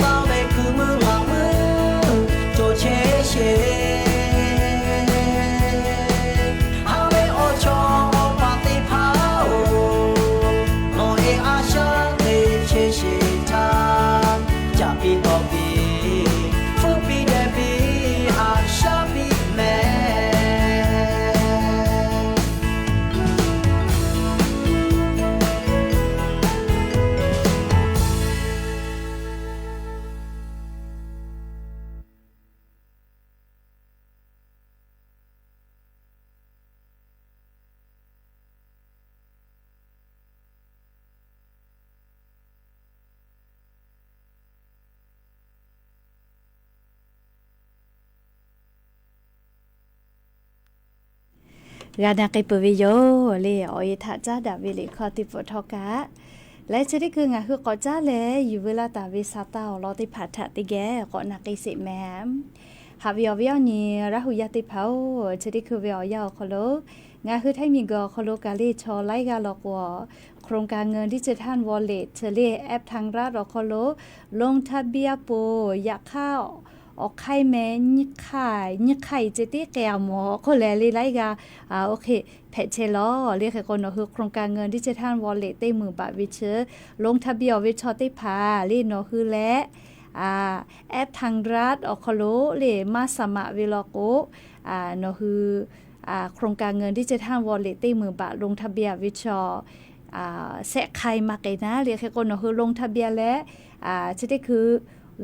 taˍ ve hkui meuˇ laꞈ meuˇ cawˬ chehˇ sheˍ. Haˉ ve awˬ chaw awˬ paˍ teˇ hpaˍ-oˬ, nawˬ e a shaˉ te chehˇ sheˍ htaˇ, caꞈ piˇ tawˆ piˇ, hpfuhˇ piˇ deh piˇ, haꞈ shaˉ piˇ mehˍ. G'a na k'ai peuˬ ve yoˬ le. Awˬ e htaꞈ caˉ daꞈ ve liꞈ hkawˇ teˇ pfuhˍ htawˇ kaꞈ, leh chi teˇ hkui ngaˬ hui k'awꞈ caˉ leh yuˬ veu laˇ taˍ ve Saˍtanˍ awˬ lawn teˇ hpaˍ htaꞈ teˇ geh k'awꞈ na k'ai sheˍ mehˍ. Haꞈ ve awˬ viˉ awˬ nyi Laˇ huˍ yaˇ teˇ hpaˍ-oˬ, chi teˇ hkui ve awˬ yanˇ awˬ hk'aw lo ngaˬ hui htaiˇ miˬguiˬ awˬ hk'aw lo kaꞈ le chaw laiˉ g'aˇ law k'o, โครงการเงินดิจิทัลวอลเล็ต le app ทางรัฐ awˬ hk'aw lo loan ทะเบียน po yaꞈ hk'aˇ awˬ hk'aiˇ meh nyiˇ hk'aiˇ nyiˇ hk'aiˇ ceh tiˉ k'ai-a mawˬ k'oˆ leh le laiˉ g'aˇ oˇ hk'e hpehꞈ chehˇ lawˬ. Le hk'e k'o nawˬ hui โครงการเงินดิจิทัลวอลเล็ต teˇ meunˍ baꞈ ve chi loan ทะเบียน awˬ ve chaw teˇ hpaˍ le nawˬ hui leh app ทางรัฐ awˬ hk'aw lo le maˇ สมัคร ve law k'o, nawˬ hui โครงการเงินดิจิทัลวอลเล็ต teˇ meunˍ baꞈ ลงทะเบียน ve chaw shehˆ hk'aiˇ maˇ k'ai naˉ le. Hk'e k'o nawˬ hui ลงทะเบียน leh chi teˇ hkui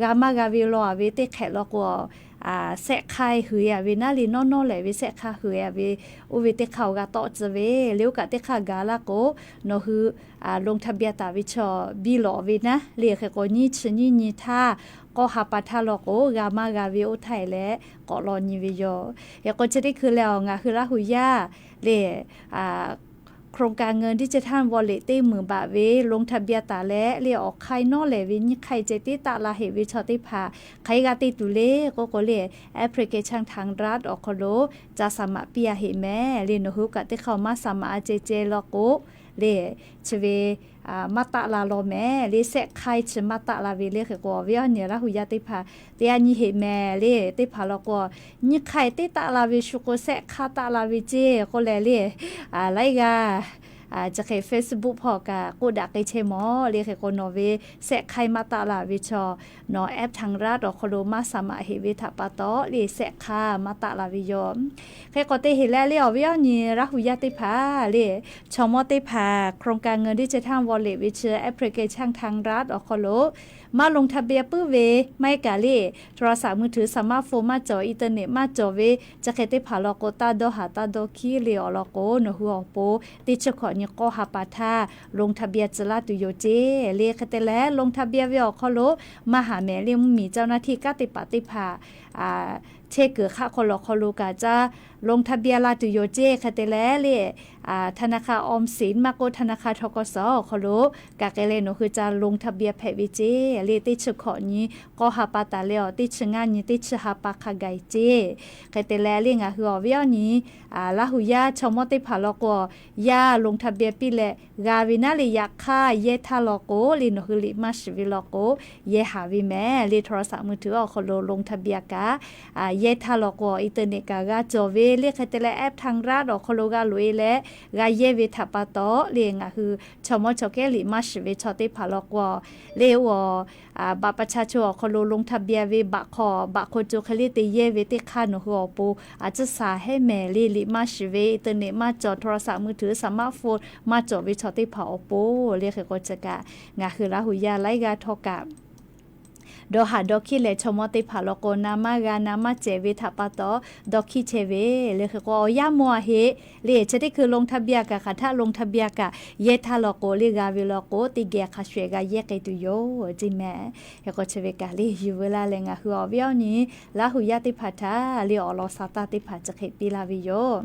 g'a maˇ g'a ve law-a ve teˇ hk'ehꞈ law k'o, shehˆ hk'aiˇ hui-a ve naˉ le, nawˉ nawˉ lehˬ ve shehˆ hk'aiˇ hui-a ve, oˇ ve teˇ hk'aˇ awˬ g'a tawˆ tcuh ve le. Oˇ kaꞈ teˇ hk'aˇ gaˬ laˇ k'o, nawˬ hui ลงทะเบียน taˍ ve chaw biˇ lawꞈ ve naˉ le. Hk'e k'o nyiˇ chi nyiˇ nyi htaˇ, k'awˇ ha pa htaˇ law k'o g'a maˇ g'a ve oˇ htaˇ e leh k'awꞈ law nyi ve yoˬ. Hk'e k'o chi teˇ hkui leh awˬ ngaˬ hui Laˇ huˍ yaˇ le โครงการเงินดิจิทัลวอลเล็ต teˇ meunˍ baꞈ ve ลงทะเบียน taˍ leh le awˬ hk'aiˇ nawˉ lehˬ ve nyiˇ hk'aiˇ ceh tiˉ taˆ la heꞈ ve chaw teˇ hpaˍ hk'aˬ hk'e g'a te tuˬ le k'oˆ k'o le, application ทางรัฐ awˬ hk'aw lo ca สมัคร piˇ-a heꞈ mehˍ le. Nawˬ hui kaꞈ teˇ hk'aˇ maˇ สมัคร a ceh ceh law k'o le, chi ve maˇ taˆ la law mehˍ le, sehˆ hk'aiˇ chi maˇ taˆ la ve le. Hk'e k'o, awˬ viˉ awˬ nyi Laˇ hu yaˇ teˇ hpaˍ teˇ yanˇ nyi heꞈ mehˍ le. Teˇ hpaˍ law k'o, nyiˇ hk'aiˇ teˇ taˆ la ve shu k'o, sehˆ hk'aiˇ taˆ la ve ceˇ k'oˆ leh le, laiˉ g'aˇ chi hk'e Facebook hpawˇ kaꞈ k'oˆ daꞈ k'ai chehˇ mawˬ le. Hk'e k'o, nawˬ ve sehˆ hk'aiˇ maˇ taˆ la ve chaw, nawˬ app Thang Rat awˬ hk'aw lo maˇ saˍ maꞈ heꞈ ve htaꞈ pa taw le, sehˆ hk'aiˇ maˇ taˆ la ve yoˬ. Hk'e k'o, teˇ heꞈ leh le awˬ viˉ awˬ nyi Laˇ hu yaˇ teˇ hpaˍ le, chaw mawˇ teˇ hpaˍ โครงการเงินดิจิทัล wallet ve chi แอปพลิเคชัน Thang Rat awˬ hk'aw lo maˇ ลงทะเบียน puiˉ ve maˇ heˆ kaꞈ le, โทรศัพท์มือถือ สมาร์ทโฟน maˇ cawˬ, internet maˇ cawˬ ve chi hk'e teˇ hpaˍ law k'o, taˇ dawˇ haˍ taˇ dawˇ hkiˉ le awˬ lawn k'o, nawˬ hui awˬ pon teˇ chi hkawꞈ nyi k'awˇ ha pa htaˇ ลงทะเบียน tcuh laˇ tuˬ yoˬ ceˇ le. Hk'e te leh ลงทะเบียน ve awˬ hk'aw lo maˇ haˍ mehˍ le, mvuhˇmiˬ เจ้าหน้าที่ kanˉ te paˍ teˇ hpaˍ chehˇ kuiˬ hk'aˆ hk'aw lo awˬ hk'aw lo kaꞈ caˇ ลงทะเบียน la tuˬ yoˬ ceˇ. Hk'e te leh le, ธนาคารออมสิน maˇ k'oˆ ธนาคาร ทกส awˬ hk'aw lo kaꞈ k'ai leh nawˬ hui caˇ ลงทะเบียน hpehꞈ ve ceˇ le. Teˇ chi hkawꞈ nyi k'awˇ ha pa taˍ leh awˬ, teˇ chi ngaˇ nyi teˇ chi ha pa hk'a gaˬ ceˇ. Hk'e te leh le ngaˬ hui awˬ viˉ awˬ nyi Laˇ hu yaˇ chaw mawˇ teˇ hpaˍ law k'o, yaˇ ลงทะเบียน piˇ leh g'a ve naˉ le. Yaꞈ hk'aˇ yehˇ htaˇ law k'o le, nawˬ hui liꞈ maˇ shiˍ ve law k'o, yehˇ haˍ ve mehˍ le. โทรศัพท์มือถือ awˬ hk'aw lo ลงทะเบียน kaꞈ yehˇ htaˇ law k'o, internet kaꞈ g'a cawˬ ve le. Hk'e te leh app Thang Rat awˬ hk'aw lo g'a loꞈ e leh g'a yehˇ ve htaꞈ pa taw le, ngaˬ hui chaw mawˇ chaw kehˉ liꞈ maˇ shiˍ ve chaw teˇ hpaˍ law k'o, le oˇ บัตรประชาชน awˬ hk'aw lo ลงทะเบียน ve baꞈ hk'aw baꞈ hk'aw co hk'e le te yehˇ ve teˇ hk'aˇ nawˬ hui awˬ pon a ciˉ saˍ hehnˇ mehˍ le. Liꞈ maˇ shiˍ ve, internet maˇ cawˬ, โทรศัพท์มือถือ สมาร์ทโฟน maˇ cawˬ ve chaw teˇ hpaˍ awˬ pon le. Hk'e k'o chi kaꞈ ngaˬ hui Laˇ hu yaˇ laiˉ g'aˇ htawˇ kaꞈ dawˇ haˍ dawˇ hkiˉ leh, chaw mawˇ teˇ hpaˍ law k'o, na maˇ g'a na maˇ cehˬ ve htaꞈ pa taw dawˇ hkiˉ chehˇ ve le. Hk'e k'o, awˬ yanˇ mawˇ a heˆ le, chi teˇ hkui ลงทะเบียน kaꞈ hk'aˬ htaˆ ลงทะเบียน kaꞈ yehˇ htaˇ law k'o le, g'a ve law k'o teˇ geh hk'a shuˍ g'a yehˇ k'ai tuˬ yoˬ ceˇ mehˍ. Hk'e k'o chi ve kaꞈ le yuˬ veu laˇ leh ngaˬ hui awˬ viˉ awˬ nyi Laˇ hu yaˇ teˇ hpaˍ htaꞈ le awˬ lawn saˍ taˇ teˇ hpaˍ chi hk'e piˇ laˇ ve yoˬ.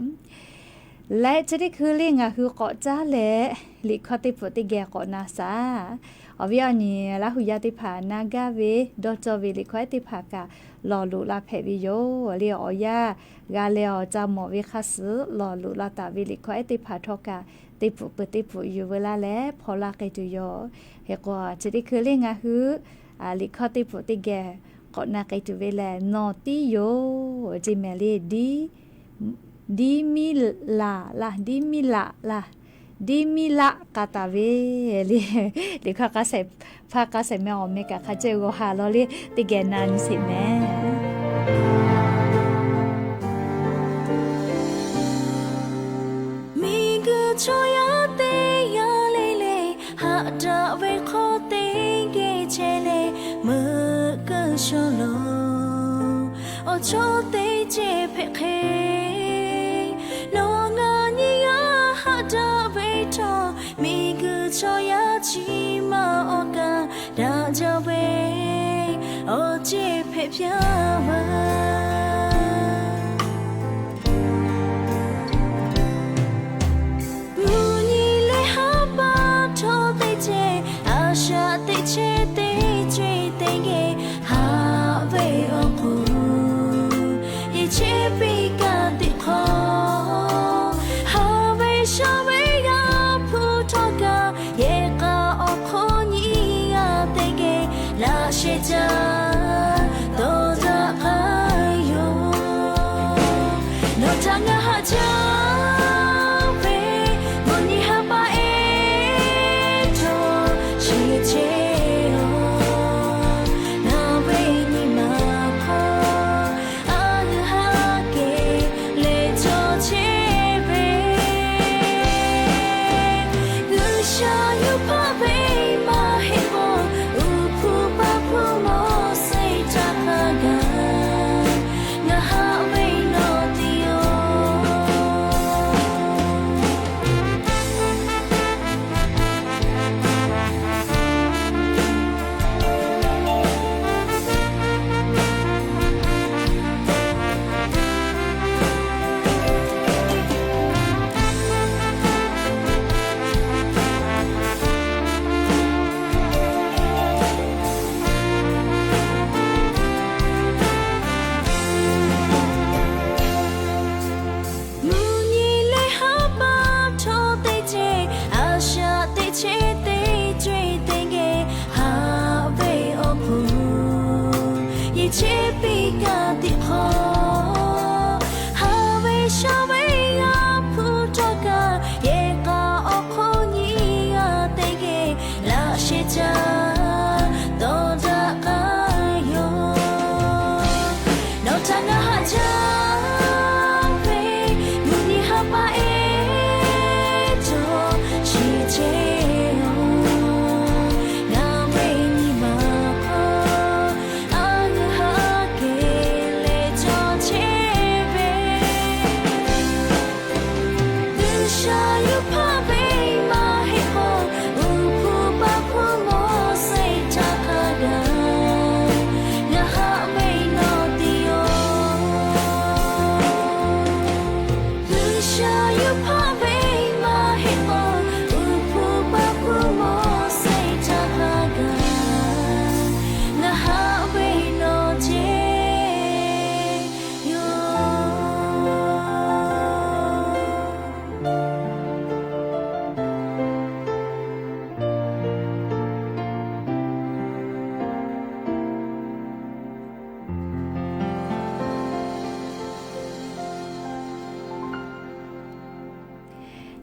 Leh chi teˇ hkui le ngaˬ hui k'awꞈ caˉ leh liꞈ hkawˇ teˇ pfuhˍ teˇ geh k'awꞈ na shaˍ. Awˬ viˉ awˬ nyi Laˇ hu yaˇ teˇ hpaˍ na gaˇ ve dawˇ cawˇ ve liꞈ hkawˇ ehˉ teˇ hpaˍ kaꞈ lawˬ loꞈ la hpehꞈ ve yoˬ le. Awˬ yanˇ g'a leh awˬ ca mawˬ ve hk'a suhˍ lawˬ loꞈ la taˍ ve liꞈ hkawˇ ehˉ teˇ hpaˍ htawˇ kaꞈ teˇ pfuhˍ peuˬ teˇ pfuhˍ yuˬ veu laˇ leh hpaw laˇ k'ai tuˬ yoˬ. Hk'e k'o chi teˇ hkui le ngaˬ hui liꞈ hkawˇ teˇ pfuhˍ teˇ geh k'awꞈ na k'ai tuˬ ve lehˬ, nawˬ tiˉ yoˬ ceˇ mehˍ le. Diˇ miˉ laꞈ laˇ, diˇ miˉ laꞈ laˇ, diˇ miˉ laˆ k'a taˍ ve le. Liꞈ hkawˇ k'a shehˍ hpaˇ k'a shehˍ meh awˬ meh kaꞈ hk'a ceh g'awˬ haˍ law le, teˇ geh na nyi sheˍ mehˍ. Miˬguiˬ chaw yaˇ teˇ g'aˇ le le, haꞈ daꞈ ve hk'aw teˇ geh chehˇ leh meuꞈ keu shaw lo awˬ chawˇ teˇ cehˬ hpehꞈ hk'e, nawˬ ngaˬ nyiˇ g'aˇ haꞈ daꞈ ve htawˇ, miˬguiˬ chaw yaˇ chi ma awˬ kaˍ daꞈ jaˇ ve awˬ cehˬ hpehꞈ piˇ veuˬ. Mvuhˇ nyi leh haˉ paˇ htawˇ teˇ cehˬ, a shaꞈ teꞈ chehˇ teˇ cehˬ teˇ geh haꞈ ve awˬ hk'oˆ, yehˬ chehˇ piˇ kaꞈ teꞈ hk'aw, haꞈ ve shaˍ ve g'a hpu htawˇ kaꞈ, yehˬ k'a awˬ hk'oˆ nyiˇ g'aˇ teˇ geh laꞈ sheh caˇ dawˇ daꞈ k'ai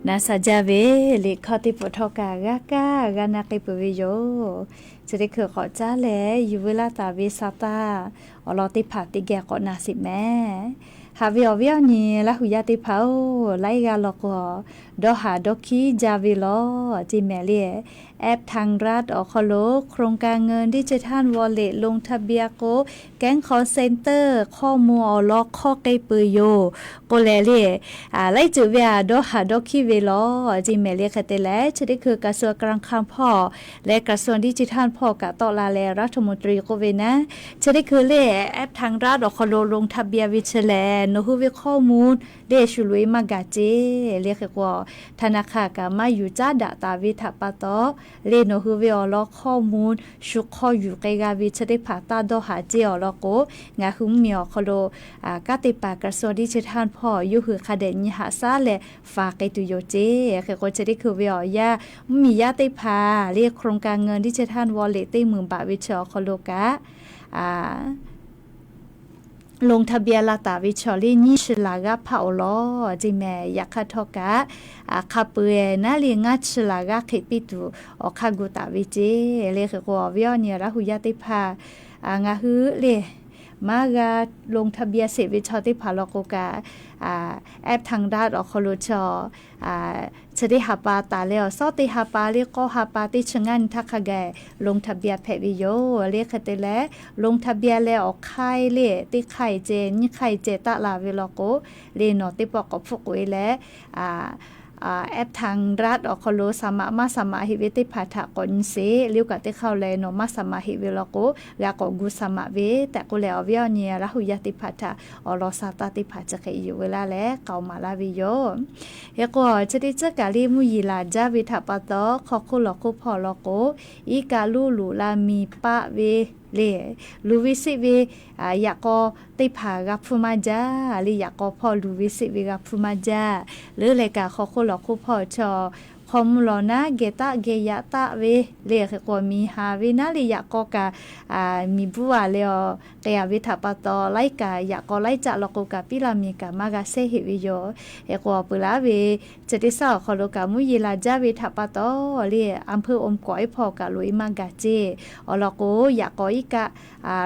Na sha jaˇ ve liꞈ hkawˇ teˇ pawˆ htawˇ kaꞈ g'a kaˇ g'a na k'ai peuˬ ve yoˬ. Chi teˇ hkui k'awꞈ caˉ leh yuˬ veu laˇ taˍ ve sa taˇ awˬ lawn teˇ hpaˍ teˇ geh k'awꞈ na sheˍ mehˍ. Haꞈ ve awˬ viˉ awˬ nyi Laˇ hu yaˇ teˇ hpaˍ-oˬ, laiˉ g'aˇ law k'o, dawˇ haˍ dawˇ hkiˉ jaˇ ve lawˬ ceˇ mehˍ le. App Thangrad awˬ hk'aw lo โครงการเงินดิจิทัลวอลเล็ต ลงทะเบียน k'o, แก๊ง call center hkawˇ mvuh awˬ lawn hk'awˇ k'ai peuˬ yoˬ k'oˆ leh le, laiˉ ceuˬ ve aꞈ dawˇ haˍ dawˇ hkiˉ ve lawˬ ceˇ mehˍ le. Hk'e te leh, chi teˇ hkui กระทรวงการคลัง hpawˇ leh กระทรวงดิจิทัล hpawˇ kaꞈ tawˆ la leh รัฐมนตรี k'oˆ ve naˉ, chi teˇ hkui le App Thangrad awˬ hk'aw lo ลงทะเบียน ve chi lehˬ, nawˬ hui ve hkawˇ mvuh le shu loꞈ-e maˇ gaˬ ceˇ le. Hk'e k'o, ธนาคาร kaꞈ maˇ yuˬ caˉ daꞈ taˍ ve htaꞈ pa taw, le nawˬ hui ve awˬ lawn hkawˇ mvuh shu hk'aw yuˬ k'ai g'a ve chi teˇ hpaˍ taˇ dawˇ haˍ ceˇ awˬ lawn k'o, ngaˬ hui mvuhˇmiˬ awˬ hk'aw lo kanˉ teˇ hpaˍ กระทรวงดิจิทัล hpawˇ yawˇ hui hk'a dehꞈ nyi haꞈ shaˉ leh faˍ k'ai tuˬ yoˬ ceˇ. Hk'e k'o, chi teˇ hkui ve awˬ yanˇ mvuhˇmiˬ yaˇ teˇ hpaˍ le โครงการเงินดิจิทัลวอลเล็ต teˇ meunˍ baꞈ ve chi awˬ hk'aw lo kaꞈ ลงทะเบียน la taˍ ve chaw le nyiˇ chi laˬ g'aˇ hpaˆ awˬ lawn ceˇ mehˍ. Yaꞈ hk'aˇ htawˇ kaꞈ, hk'a peu-eˬ naˉ le ngaˇ chi laˬ g'aˇ hk'e piˇ tuˬ awˬ hk'aˇ gu taˍ ve ceˇ le. Hk'e k'o, awˬ viˉ awˬ nyi Laˇ hu yaˇ teˇ hpaˍ, ngaˬ hui le maˇ g'a ลงทะเบียน sheˍ ve chaw teˇ hpaˍ law k'o kaꞈ, App Thangrad awˬ hk'aw lo chaw chi teˇ ha pa taˍ leh awˬ suhˉ teˇ ha pa le k'awˇ ha pa teˇ chi ngaˇ nyi htaˇ hk'a gaˬ ลงทะเบียน hpehꞈ ve yoˬ le. Hk'e te leh ลงทะเบียน leh awˬ hk'aiˉ le teˇ hk'aiˉ ceh nyiˇ hk'aiˉ ceh taˆ la ve law k'o, le nawˬ teˇ pawˆ k'awꞈ hpfuhˆ k'oꞈ-e leh, App Thangrad awˬ hk'aw lo สมัคร maˇ สมัคร heˆ ve teˇ hpaˍ htaꞈ k'awꞈ nyi sheˍ. Le oˇ kaꞈ teˇ hk'aˇ leh nawˬ maˇ สมัคร heˆ ve law k'o, g'a k'awꞈ gu สมัคร ve tehꞈ k'oˆ leh, awˬ viˉ awˬ nyi Laˇ hu yaˇ teˇ hpaˍ htaꞈ awˬ lawn sa taˇ teˇ hpaˍ chi hk'e yuˬ ve laˇ leh k'aoˍ maˍ laˇ ve yoˬ. Hk'e k'o, chi teˇ tcuhˉ kaꞈ le mvuhˇ yeˬ laˬ jaˇ ve htaꞈ pa taw, hk'aw hk'oˆ lawˬ hk'oˆ hpawˇ law k'o, iˉ kaˆ luˉ luꞈ la miˬ paˆ ve le, luˬ ve seˆ ve yaꞈ k'aw teˇ hpaˍ g'a hpfuhˇ maˇ jaˇ le. Yaꞈ k'aw hpawˇ luˬ ve seˆ ve g'a hpfuhˇ maˇ jaˇ. Leuˉ leh kaꞈ hk'aw hk'oˆ lawˬ hk'oˆ hpawˇ chaw hk'aw mvuh lawˬ naˉ geh taˆ geh yaꞈ taˆ ve le. Hk'e k'o, miˬ haˍ ve naˉ le yaꞈ k'aw kaꞈ miˬ bvuhˇ a leh awˬ k'ai a ve htaꞈ pa taw, laiˉ kaꞈ yaꞈ k'aw laiˉ caˆ law k'o kaꞈ piˉ la miˬ kaꞈ maˇ g'a shehˇ heˆ ve yoˬ. Hk'e k'o, awˬ peuˬ laˇ ve chi teˇ shaˉ awˬ hk'aw lo kaꞈ mvuhˇ yeˬ laˬ jaˇ ve htaꞈ pa taw le, อำเภอ อมก๋อย hpawˇ kaꞈ loꞈ-e maˇ gaˬ ceˇ. Awˬ lawn k'o, yaꞈ k'aw iˉ kaˆ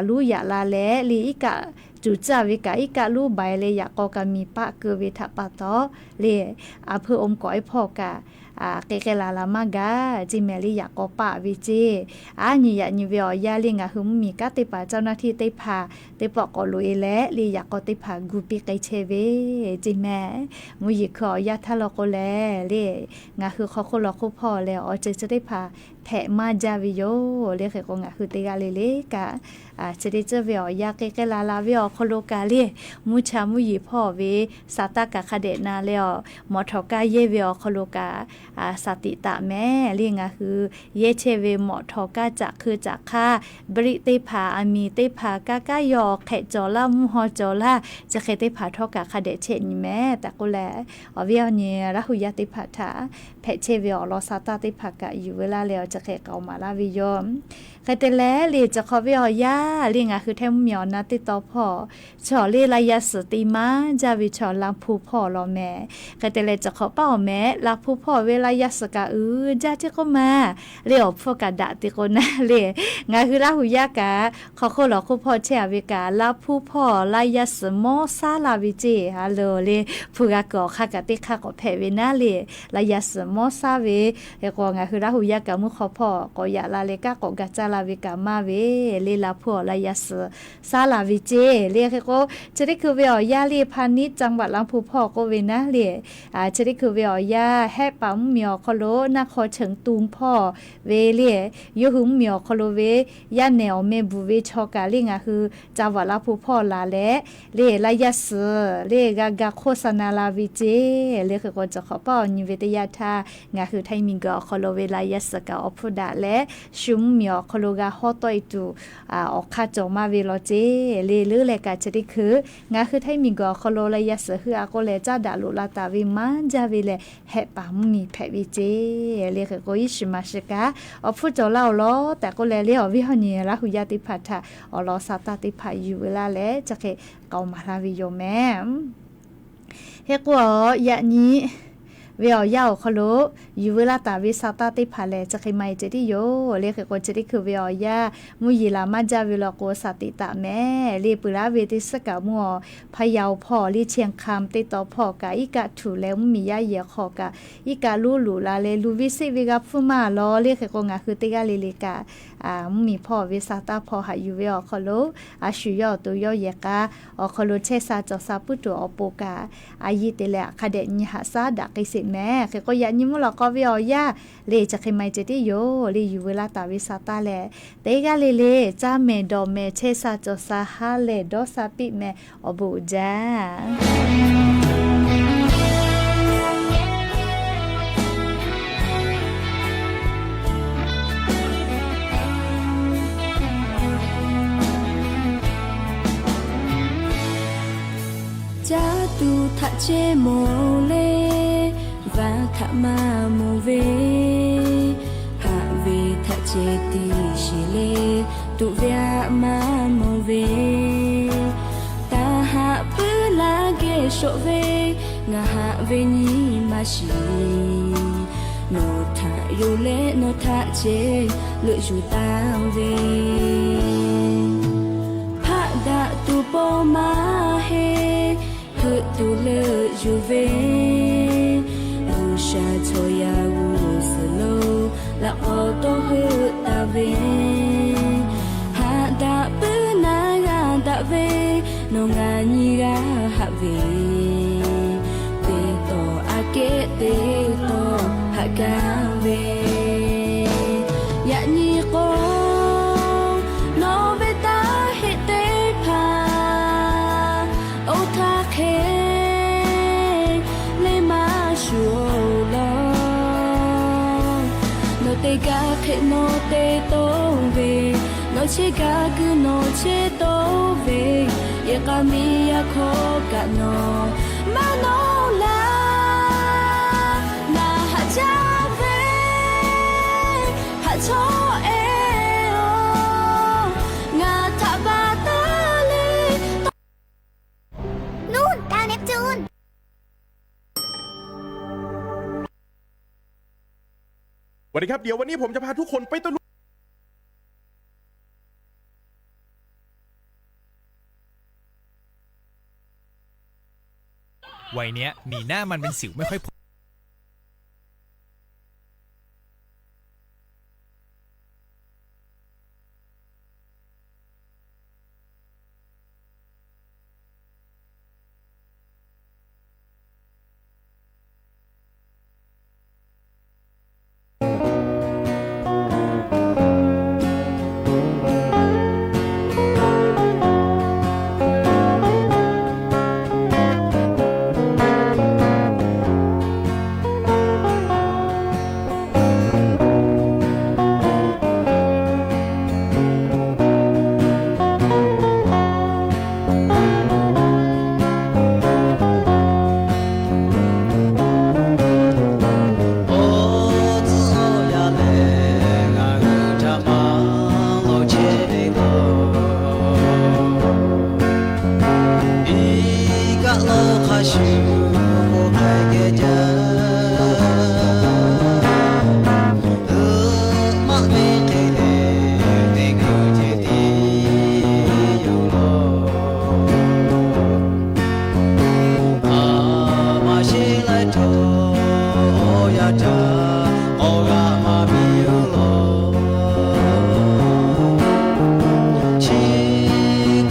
luˉ yaꞈ la leh le iˉ kaˆ cuˬ tcuhˇ ve kaꞈ iˉ kaˆ luˉ baiˬ leh yaꞈ k'aw kaꞈ miˬ paˆ keu ve htaꞈ pa taw le, อำเภอ อมก๋อย hpawˇ kaꞈ k'ai k'ai laˬ laˬ maˇ gaˬ ceˇ mehˍ le. Yaꞈ k'aw paˆ ve ceˇ, aˉ nyi yaꞈ nyi ve awˬ yanˇ le ngaˬ hui mvuhˇmiˬ kanˉ teˇ hpaˍ เจ้าหน้าที่ teˇ hpaˍ teˇ pawˆ k'awꞈ loꞈ-e leh le yaꞈ k'aw teˇ hpaˍ gu piˇ k'ai chehˇ ve ceˇ mehˍ. Mvuhˇ yeˬ hkui awˬ yanˇ htaˇ law k'o leh le, ngaˬ hui hk'aw hk'oˆ lawˬ hk'oˆ hpawˇ leh awˬ ceuˬ chi teˇ hpaˍ hpehꞈ maˇ jaˇ ve yoˬ le. Hk'e k'o, ngaˬ hui teˇ g'aˇ le le kaꞈ chi teˇ tcuhˉ ve awˬ yanˇ k'ai k'ai laˬ laˬ ve awˬ hk'aw lo kaꞈ le, mvuhˇ cha mvuhˇ yeˬ hpawˇ ve sa taˇ kaꞈ hk'a dehꞈ na leh awˬ mawꞈ htawˍ kaˇ yehˇ ve awˬ hk'aw lo kaꞈ sa tiꞈ taˍ mehˍ le. Ngaˬ hui yehˇ chehˇ ve mawꞈ htawˍ kaˇ caꞈ hk'eu caꞈ hk'aˇ briˆ teˇ hpaˍ, aˬ miˍ teˇ hpaˍ, kaˇ kaˉ yaw awˬ hk'ehꞈ cawˬ laˇ, mvuhˇ haw cawˬ laˇ, chi hk'e teˇ hpaˍ htawˇ kaꞈ hk'a dehꞈ chehˇ nyi mehˍ tehꞈ k'oˆ leh, awˬ viˉ awˬ nyi Laˇ hu yaˇ teˇ hpaˍ htaꞈ hpehꞈ chehˇ ve awˬ lawn sa taˇ teˇ hpaˍ kaꞈ yuˬ ve laˇ leh awˬ chi hk'e k'aoˍ maˍ laˇ ve yoˬ. Hk'e te leh le, chi hk'awꞈ ve awˬ yanˇ le ngaˬ hui htaiˇ mvuhˇmiˬ awˬ na teˇ tawn hpawˇ chaw le laˇ yaˇ suhˍ te maˇ jaˇ ve chaw Laˇ hpu hpawˇ law mehˍ. Hk'e te leh, chi hk'awꞈ paˆ awˬ mehˍ Laˇ hpu hpawˇ ve laˇ yaˇ suhˍ kaꞈ uiˍ jaˇ ceˇ k'oˆ ma le, awˬ hpfuhˇ kaꞈ daꞈ te k'o naˉ le, ngaˬ hui Laˇ hu yaˇ kaꞈ hk'aw hk'oˆ lawˬ hk'oˆ hpawˇ chehˇ a ve kaꞈ Laˇ hpu hpawˇ laˇ yaˇ suhˍ mawˇ shaˉ la ve ceˇ a loˬ le. Hpu g'a kuiˬ awˬ hk'aˇ kaꞈ teˇ hk'aˇ k'awꞈ hpehꞈ ve naˉ le, laˇ yaˇ suhˍ mawˇ shaˉ ve. Hk'e k'o, ngaˬ hui Laˇ hu yaˇ kaꞈ mvuhˇ hk'aw hpawˇ k'awꞈ yaꞈ la leh kanˉ k'awꞈ ga caˇ la ve kaꞈ maˇ ve le, Laˇ hpu awˬ laˇ yaˇ suhˍ shaˉ la ve ceˇ le. Hk'e k'o, chi teˇ hkui ve awˬ yanˇ le พาณิชย์จังหวัดลำพูน hpawˇ k'oˆ ve naˉ le, chi teˇ hkui ve awˬ yanˇ Hehˆ paˍ mvuhˇmiˬ awˬ hk'aw lo Naˆ hk'aw cheuˬ tuˬ hpawˇ ve le, yawˇ hui mvuhˇmiˬ awˬ hk'aw lo ve yaˇ nehˬ awˬ meh bvuhꞈ ve chaw kaꞈ le ngaˬ hui จังหวัดลำพูน hpawˇ laˬ leh le laˇ yaˇ suhˍ le g'a ga hk'oˆ sa na la ve ceˇ le. Hk'e k'o, chi hk'awꞈ paˆ awˬ nyi ve teˇ yanˇ htaˇ ngaˬ hui htaiˇ miˬguiˬ awˬ hk'aw lo ve laˇ yaˇ suhˍ kaꞈ awˬ hpfuhˇ daꞈ leh shu mvuhˇmiˬ awˬ hk'aw lo g'a hawˉ tawˆ e tuˬ awˬ hk'aˇ cawˬ maˇ ve law ceˇ le. Leuˉ leh kaꞈ chi teˇ hkui ngaˬ hui htaiˇ miˬguiˬ awˬ hk'aw lo laˇ yaˇ suhˍ heuˆ a k'oˆ leh caˉ daꞈ loꞈ la taˍ ve maˇ jaˇ ve leh Hehˆ paˍ mvuhˇmiˬ hpehꞈ ve ceˇ le. Hk'e k'o, iˉ shiˍ maˍ shiˍ kaꞈ awˬ hpfuhˇ cawˬ laˇ awˬ lawn tehꞈ k'oˆ leh le, awˬ viˉ awˬ nyi Laˇ hu yaˇ teˇ hpaˍ htaꞈ awˬ lawn sa taˇ teˇ hpaˍ yuˬ ve laˇ leh chi hk'e k'aoˍ maˍ laˇ ve yoˬ mehˍ. Hk'e k'o, yaꞈ nyi ve awˬ yanˇ awˬ hk'aw lo yuˬ veu laˇ taˍ ve sa taˇ teˇ hpaˍ lehˬ, chi hk'e maˇ heˆ ceh tiˉ yoˬ. Le hk'e k'o, chi teˇ hkui ve awˬ yanˇ mvuhˇ yeˬ laˬ maˇ jaˇ ve law k'o, saˍ tiꞈ taˍ mehˍ. Le peuˬ laˇ ve teˇ suhˉ kaꞈ mvuhˇ awˬ hpaˇ yaˇ awˬ hpawˇ le chehˇ hk'aˇ teˇ taw hpawˇ kaꞈ iˉ kaˆ htuꞈ leh mvuhˇmiˬ yaˇ yehˬ hk'aw kaꞈ iˉ kaˆ lonˉ luˬ la leh luˬ ve seˆ ve g'a hpfuhˇ maˇ lawˬ. Le hk'e k'o, ngaˬ hui teˇ g'aˇ le le kaꞈ mvuhˇmiˬ hpawˇ ve sa taˇ hpawˇ haꞈ yuˬ ve awˬ hk'aw lo, a shu yawˇ awˬ to yawˇ yehˬ k'a awˬ hk'aw lo chehˇ sha cawˬ sha puiˉ tuˬ awˬ pon kaꞈ, a yiˇ te leh hk'a dehꞈ nyi haꞈ shaˉ daꞈ k'ai sheˍ mehˍ. Hk'e k'o, yaꞈ nyi mvuhˇ lawꞈ k'aw ve awˬ yanˇ le chi hk'e maˇ heˆ ceh tiˉ yoˬ. Le yuˬ veu laˇ taˍ ve sa taˇ lehˬ, teˇ g'aˇ le le caˇ mehˍ dawˬ mehˍ chehˇ sha cawˬ sha ha lehˬ dawˇ sha piˇ mehˍ. Awˬ bon uiˍ jaˇ. Caˇ tuˬ htaꞈ ceh mawˬ le, vaˇ htaꞈ maˇ mawˬ ve, haꞈ ve htaꞈ ceh tiˇ shiˍ le, tuꞈ ve aꞈ maˇ mawˬ ve, taˇ haꞈ puiˉ laˇ geh shawꞈ ve, ngaˬ haꞈ ve nyi ma shiˍ. Nawˬ htaꞈ yonˍ leh nawˬ htaꞈ ceh leuꞈ yuˬ taˍ ve, hpaˆ daꞈ tuˬ pon maˇ heˆ, heuˆ tuˬ leuꞈ yuˬ ve, G'uiˬsha chaw yaˇ g'uˇ suhˍ lo laꞈ k'aw tawˇ heuˆ taˍ ve, haꞈ daꞈ puiˉ naˉ g'a daꞈ ve, nawˬ ngaˬ nyi g'a haꞈ ve, teˇ tawˍ aꞈ kehˉ teˇ tawˍ haꞈ gaˇ ve, yaꞈ nyi k'o, nawˬ ve taˇ heˆ teˇ hpaˍ oˇ htaˇ hk'e le maˇ shuˍ laˬ. Nawˬ te gaˇ hk'e nawˬ te toˇ ve, nawˬ chehˇ gaˇ kuiˬ nawˬ chehˇ toˇ ve, yehˬ k'a miˇ yaˇ hkawˇ kaꞈ nawˬ maˇ nawˇ laˇ. Ngaˬ haꞈ jaˇ ve haꞈ chaw e oˬ, ngaˬ htaꞈ baˬ taˉ le. สวัสดีครับ เดี๋ยววันนี้ผมจะพาทุกคนไปตะลุย วัยเนี้ยหนีหน้ามันเป็นสิวไม่ค่อยพ้น Awˬ tcuhˉ awˬ yaˇ lehˬ, ngaˬ hui htaꞈ maˇ lawˬ chehˇ ve yoˬ. Iˉ kaˆ lawˇ hk'a shuˍ k'oˆ k'ai geh jaˇ, uˉ maˆ ve hk'e lehˬ, teˇ hkui ceh tiˉ yoˬ law. Aˬ maˇ sheˍ laiˉ cawˬ, awˬ yaˇ htaꞈ awˬ g'aˇ maˇ piˇ yoˬ law. Chi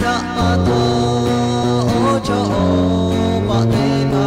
htaꞈ pa taw, awˬ cawˇ awˬ paˆ teˇ ma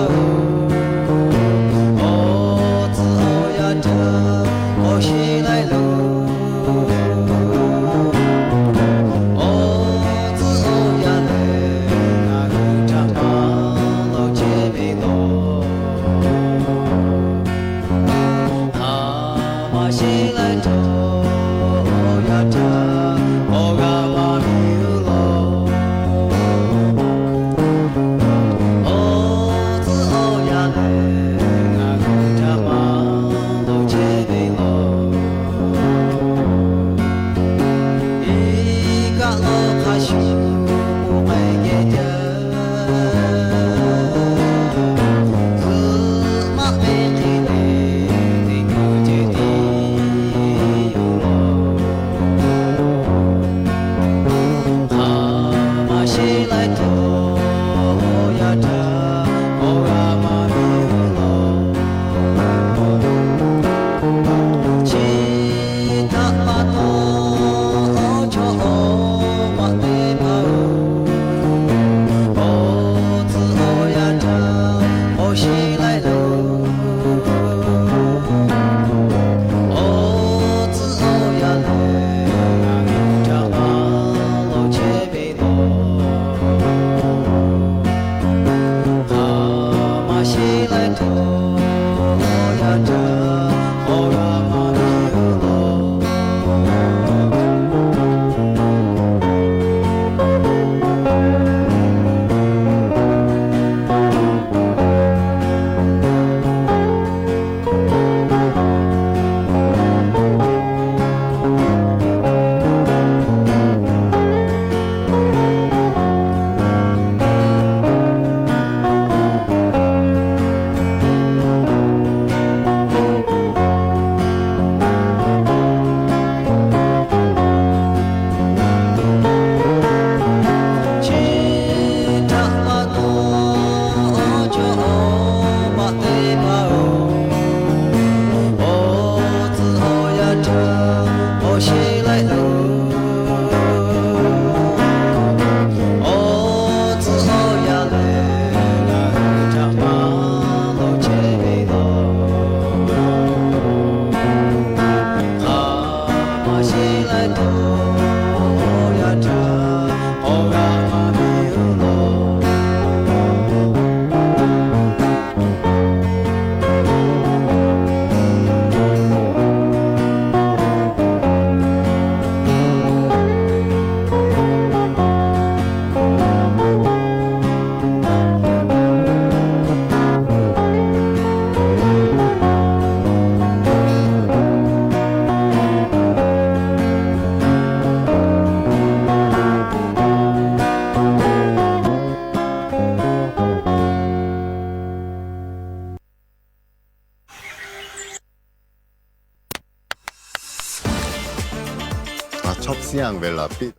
tiˉ a ve laˬ piˇ.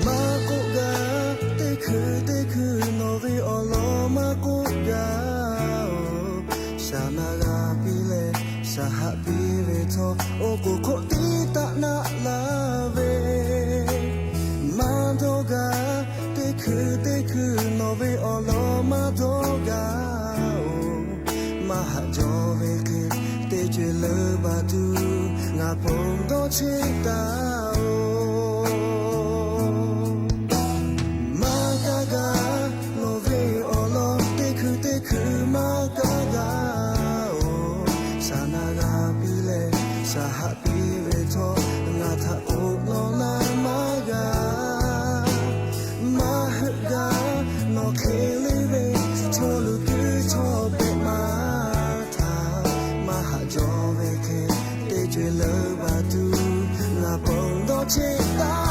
Maˇ k'oˆ gaˇ, teˇ hkui teˇ hkui nawˬ ve awˬ lawn maˇ k'oˆ gaˇ-oˬ, shaˍ na g'a piˇ leh shaˍ haꞈ piˇ ve htawˇ, awˬ k'oˍ hk'oˆ tiˉ taˆ naˆ laˇ ve. Maˇ dawˇ gaˇ, teˇ hkui teˇ hkui nawˬ ve awˬ lawn maˇ dawˇ gaˇ-oˬ, maˇ haꞈ jaw ve hk'e teˇ co-e leuˉ baˬ tuˬ ngaˬ ponˬ dawˇ cheˇ taˍ-oˬ. Maˇ kaˇ gaˇ, nawˬ ve awˬ lawn teˇ hkui teˇ hkui maˇ kaˇ gaˇ-oˬ, shaˍ na g'a piˇ leh shaˍ haꞈ piˇ ve htawˇ, ngaˬ htaꞈ k'oˆ nawˬ na maˇ g'a. Maˇ heuˆ gaˇ, nawˬ hk'e le ve chaw luˬ kuiˬ chaw pehꞈ maˇ htaꞈ maˇ haꞈ jaw ve hk'e teˇ co-e leuˉ baˬ tuˬ ngaˬ ponˬ dawˇ cheˇ taˍ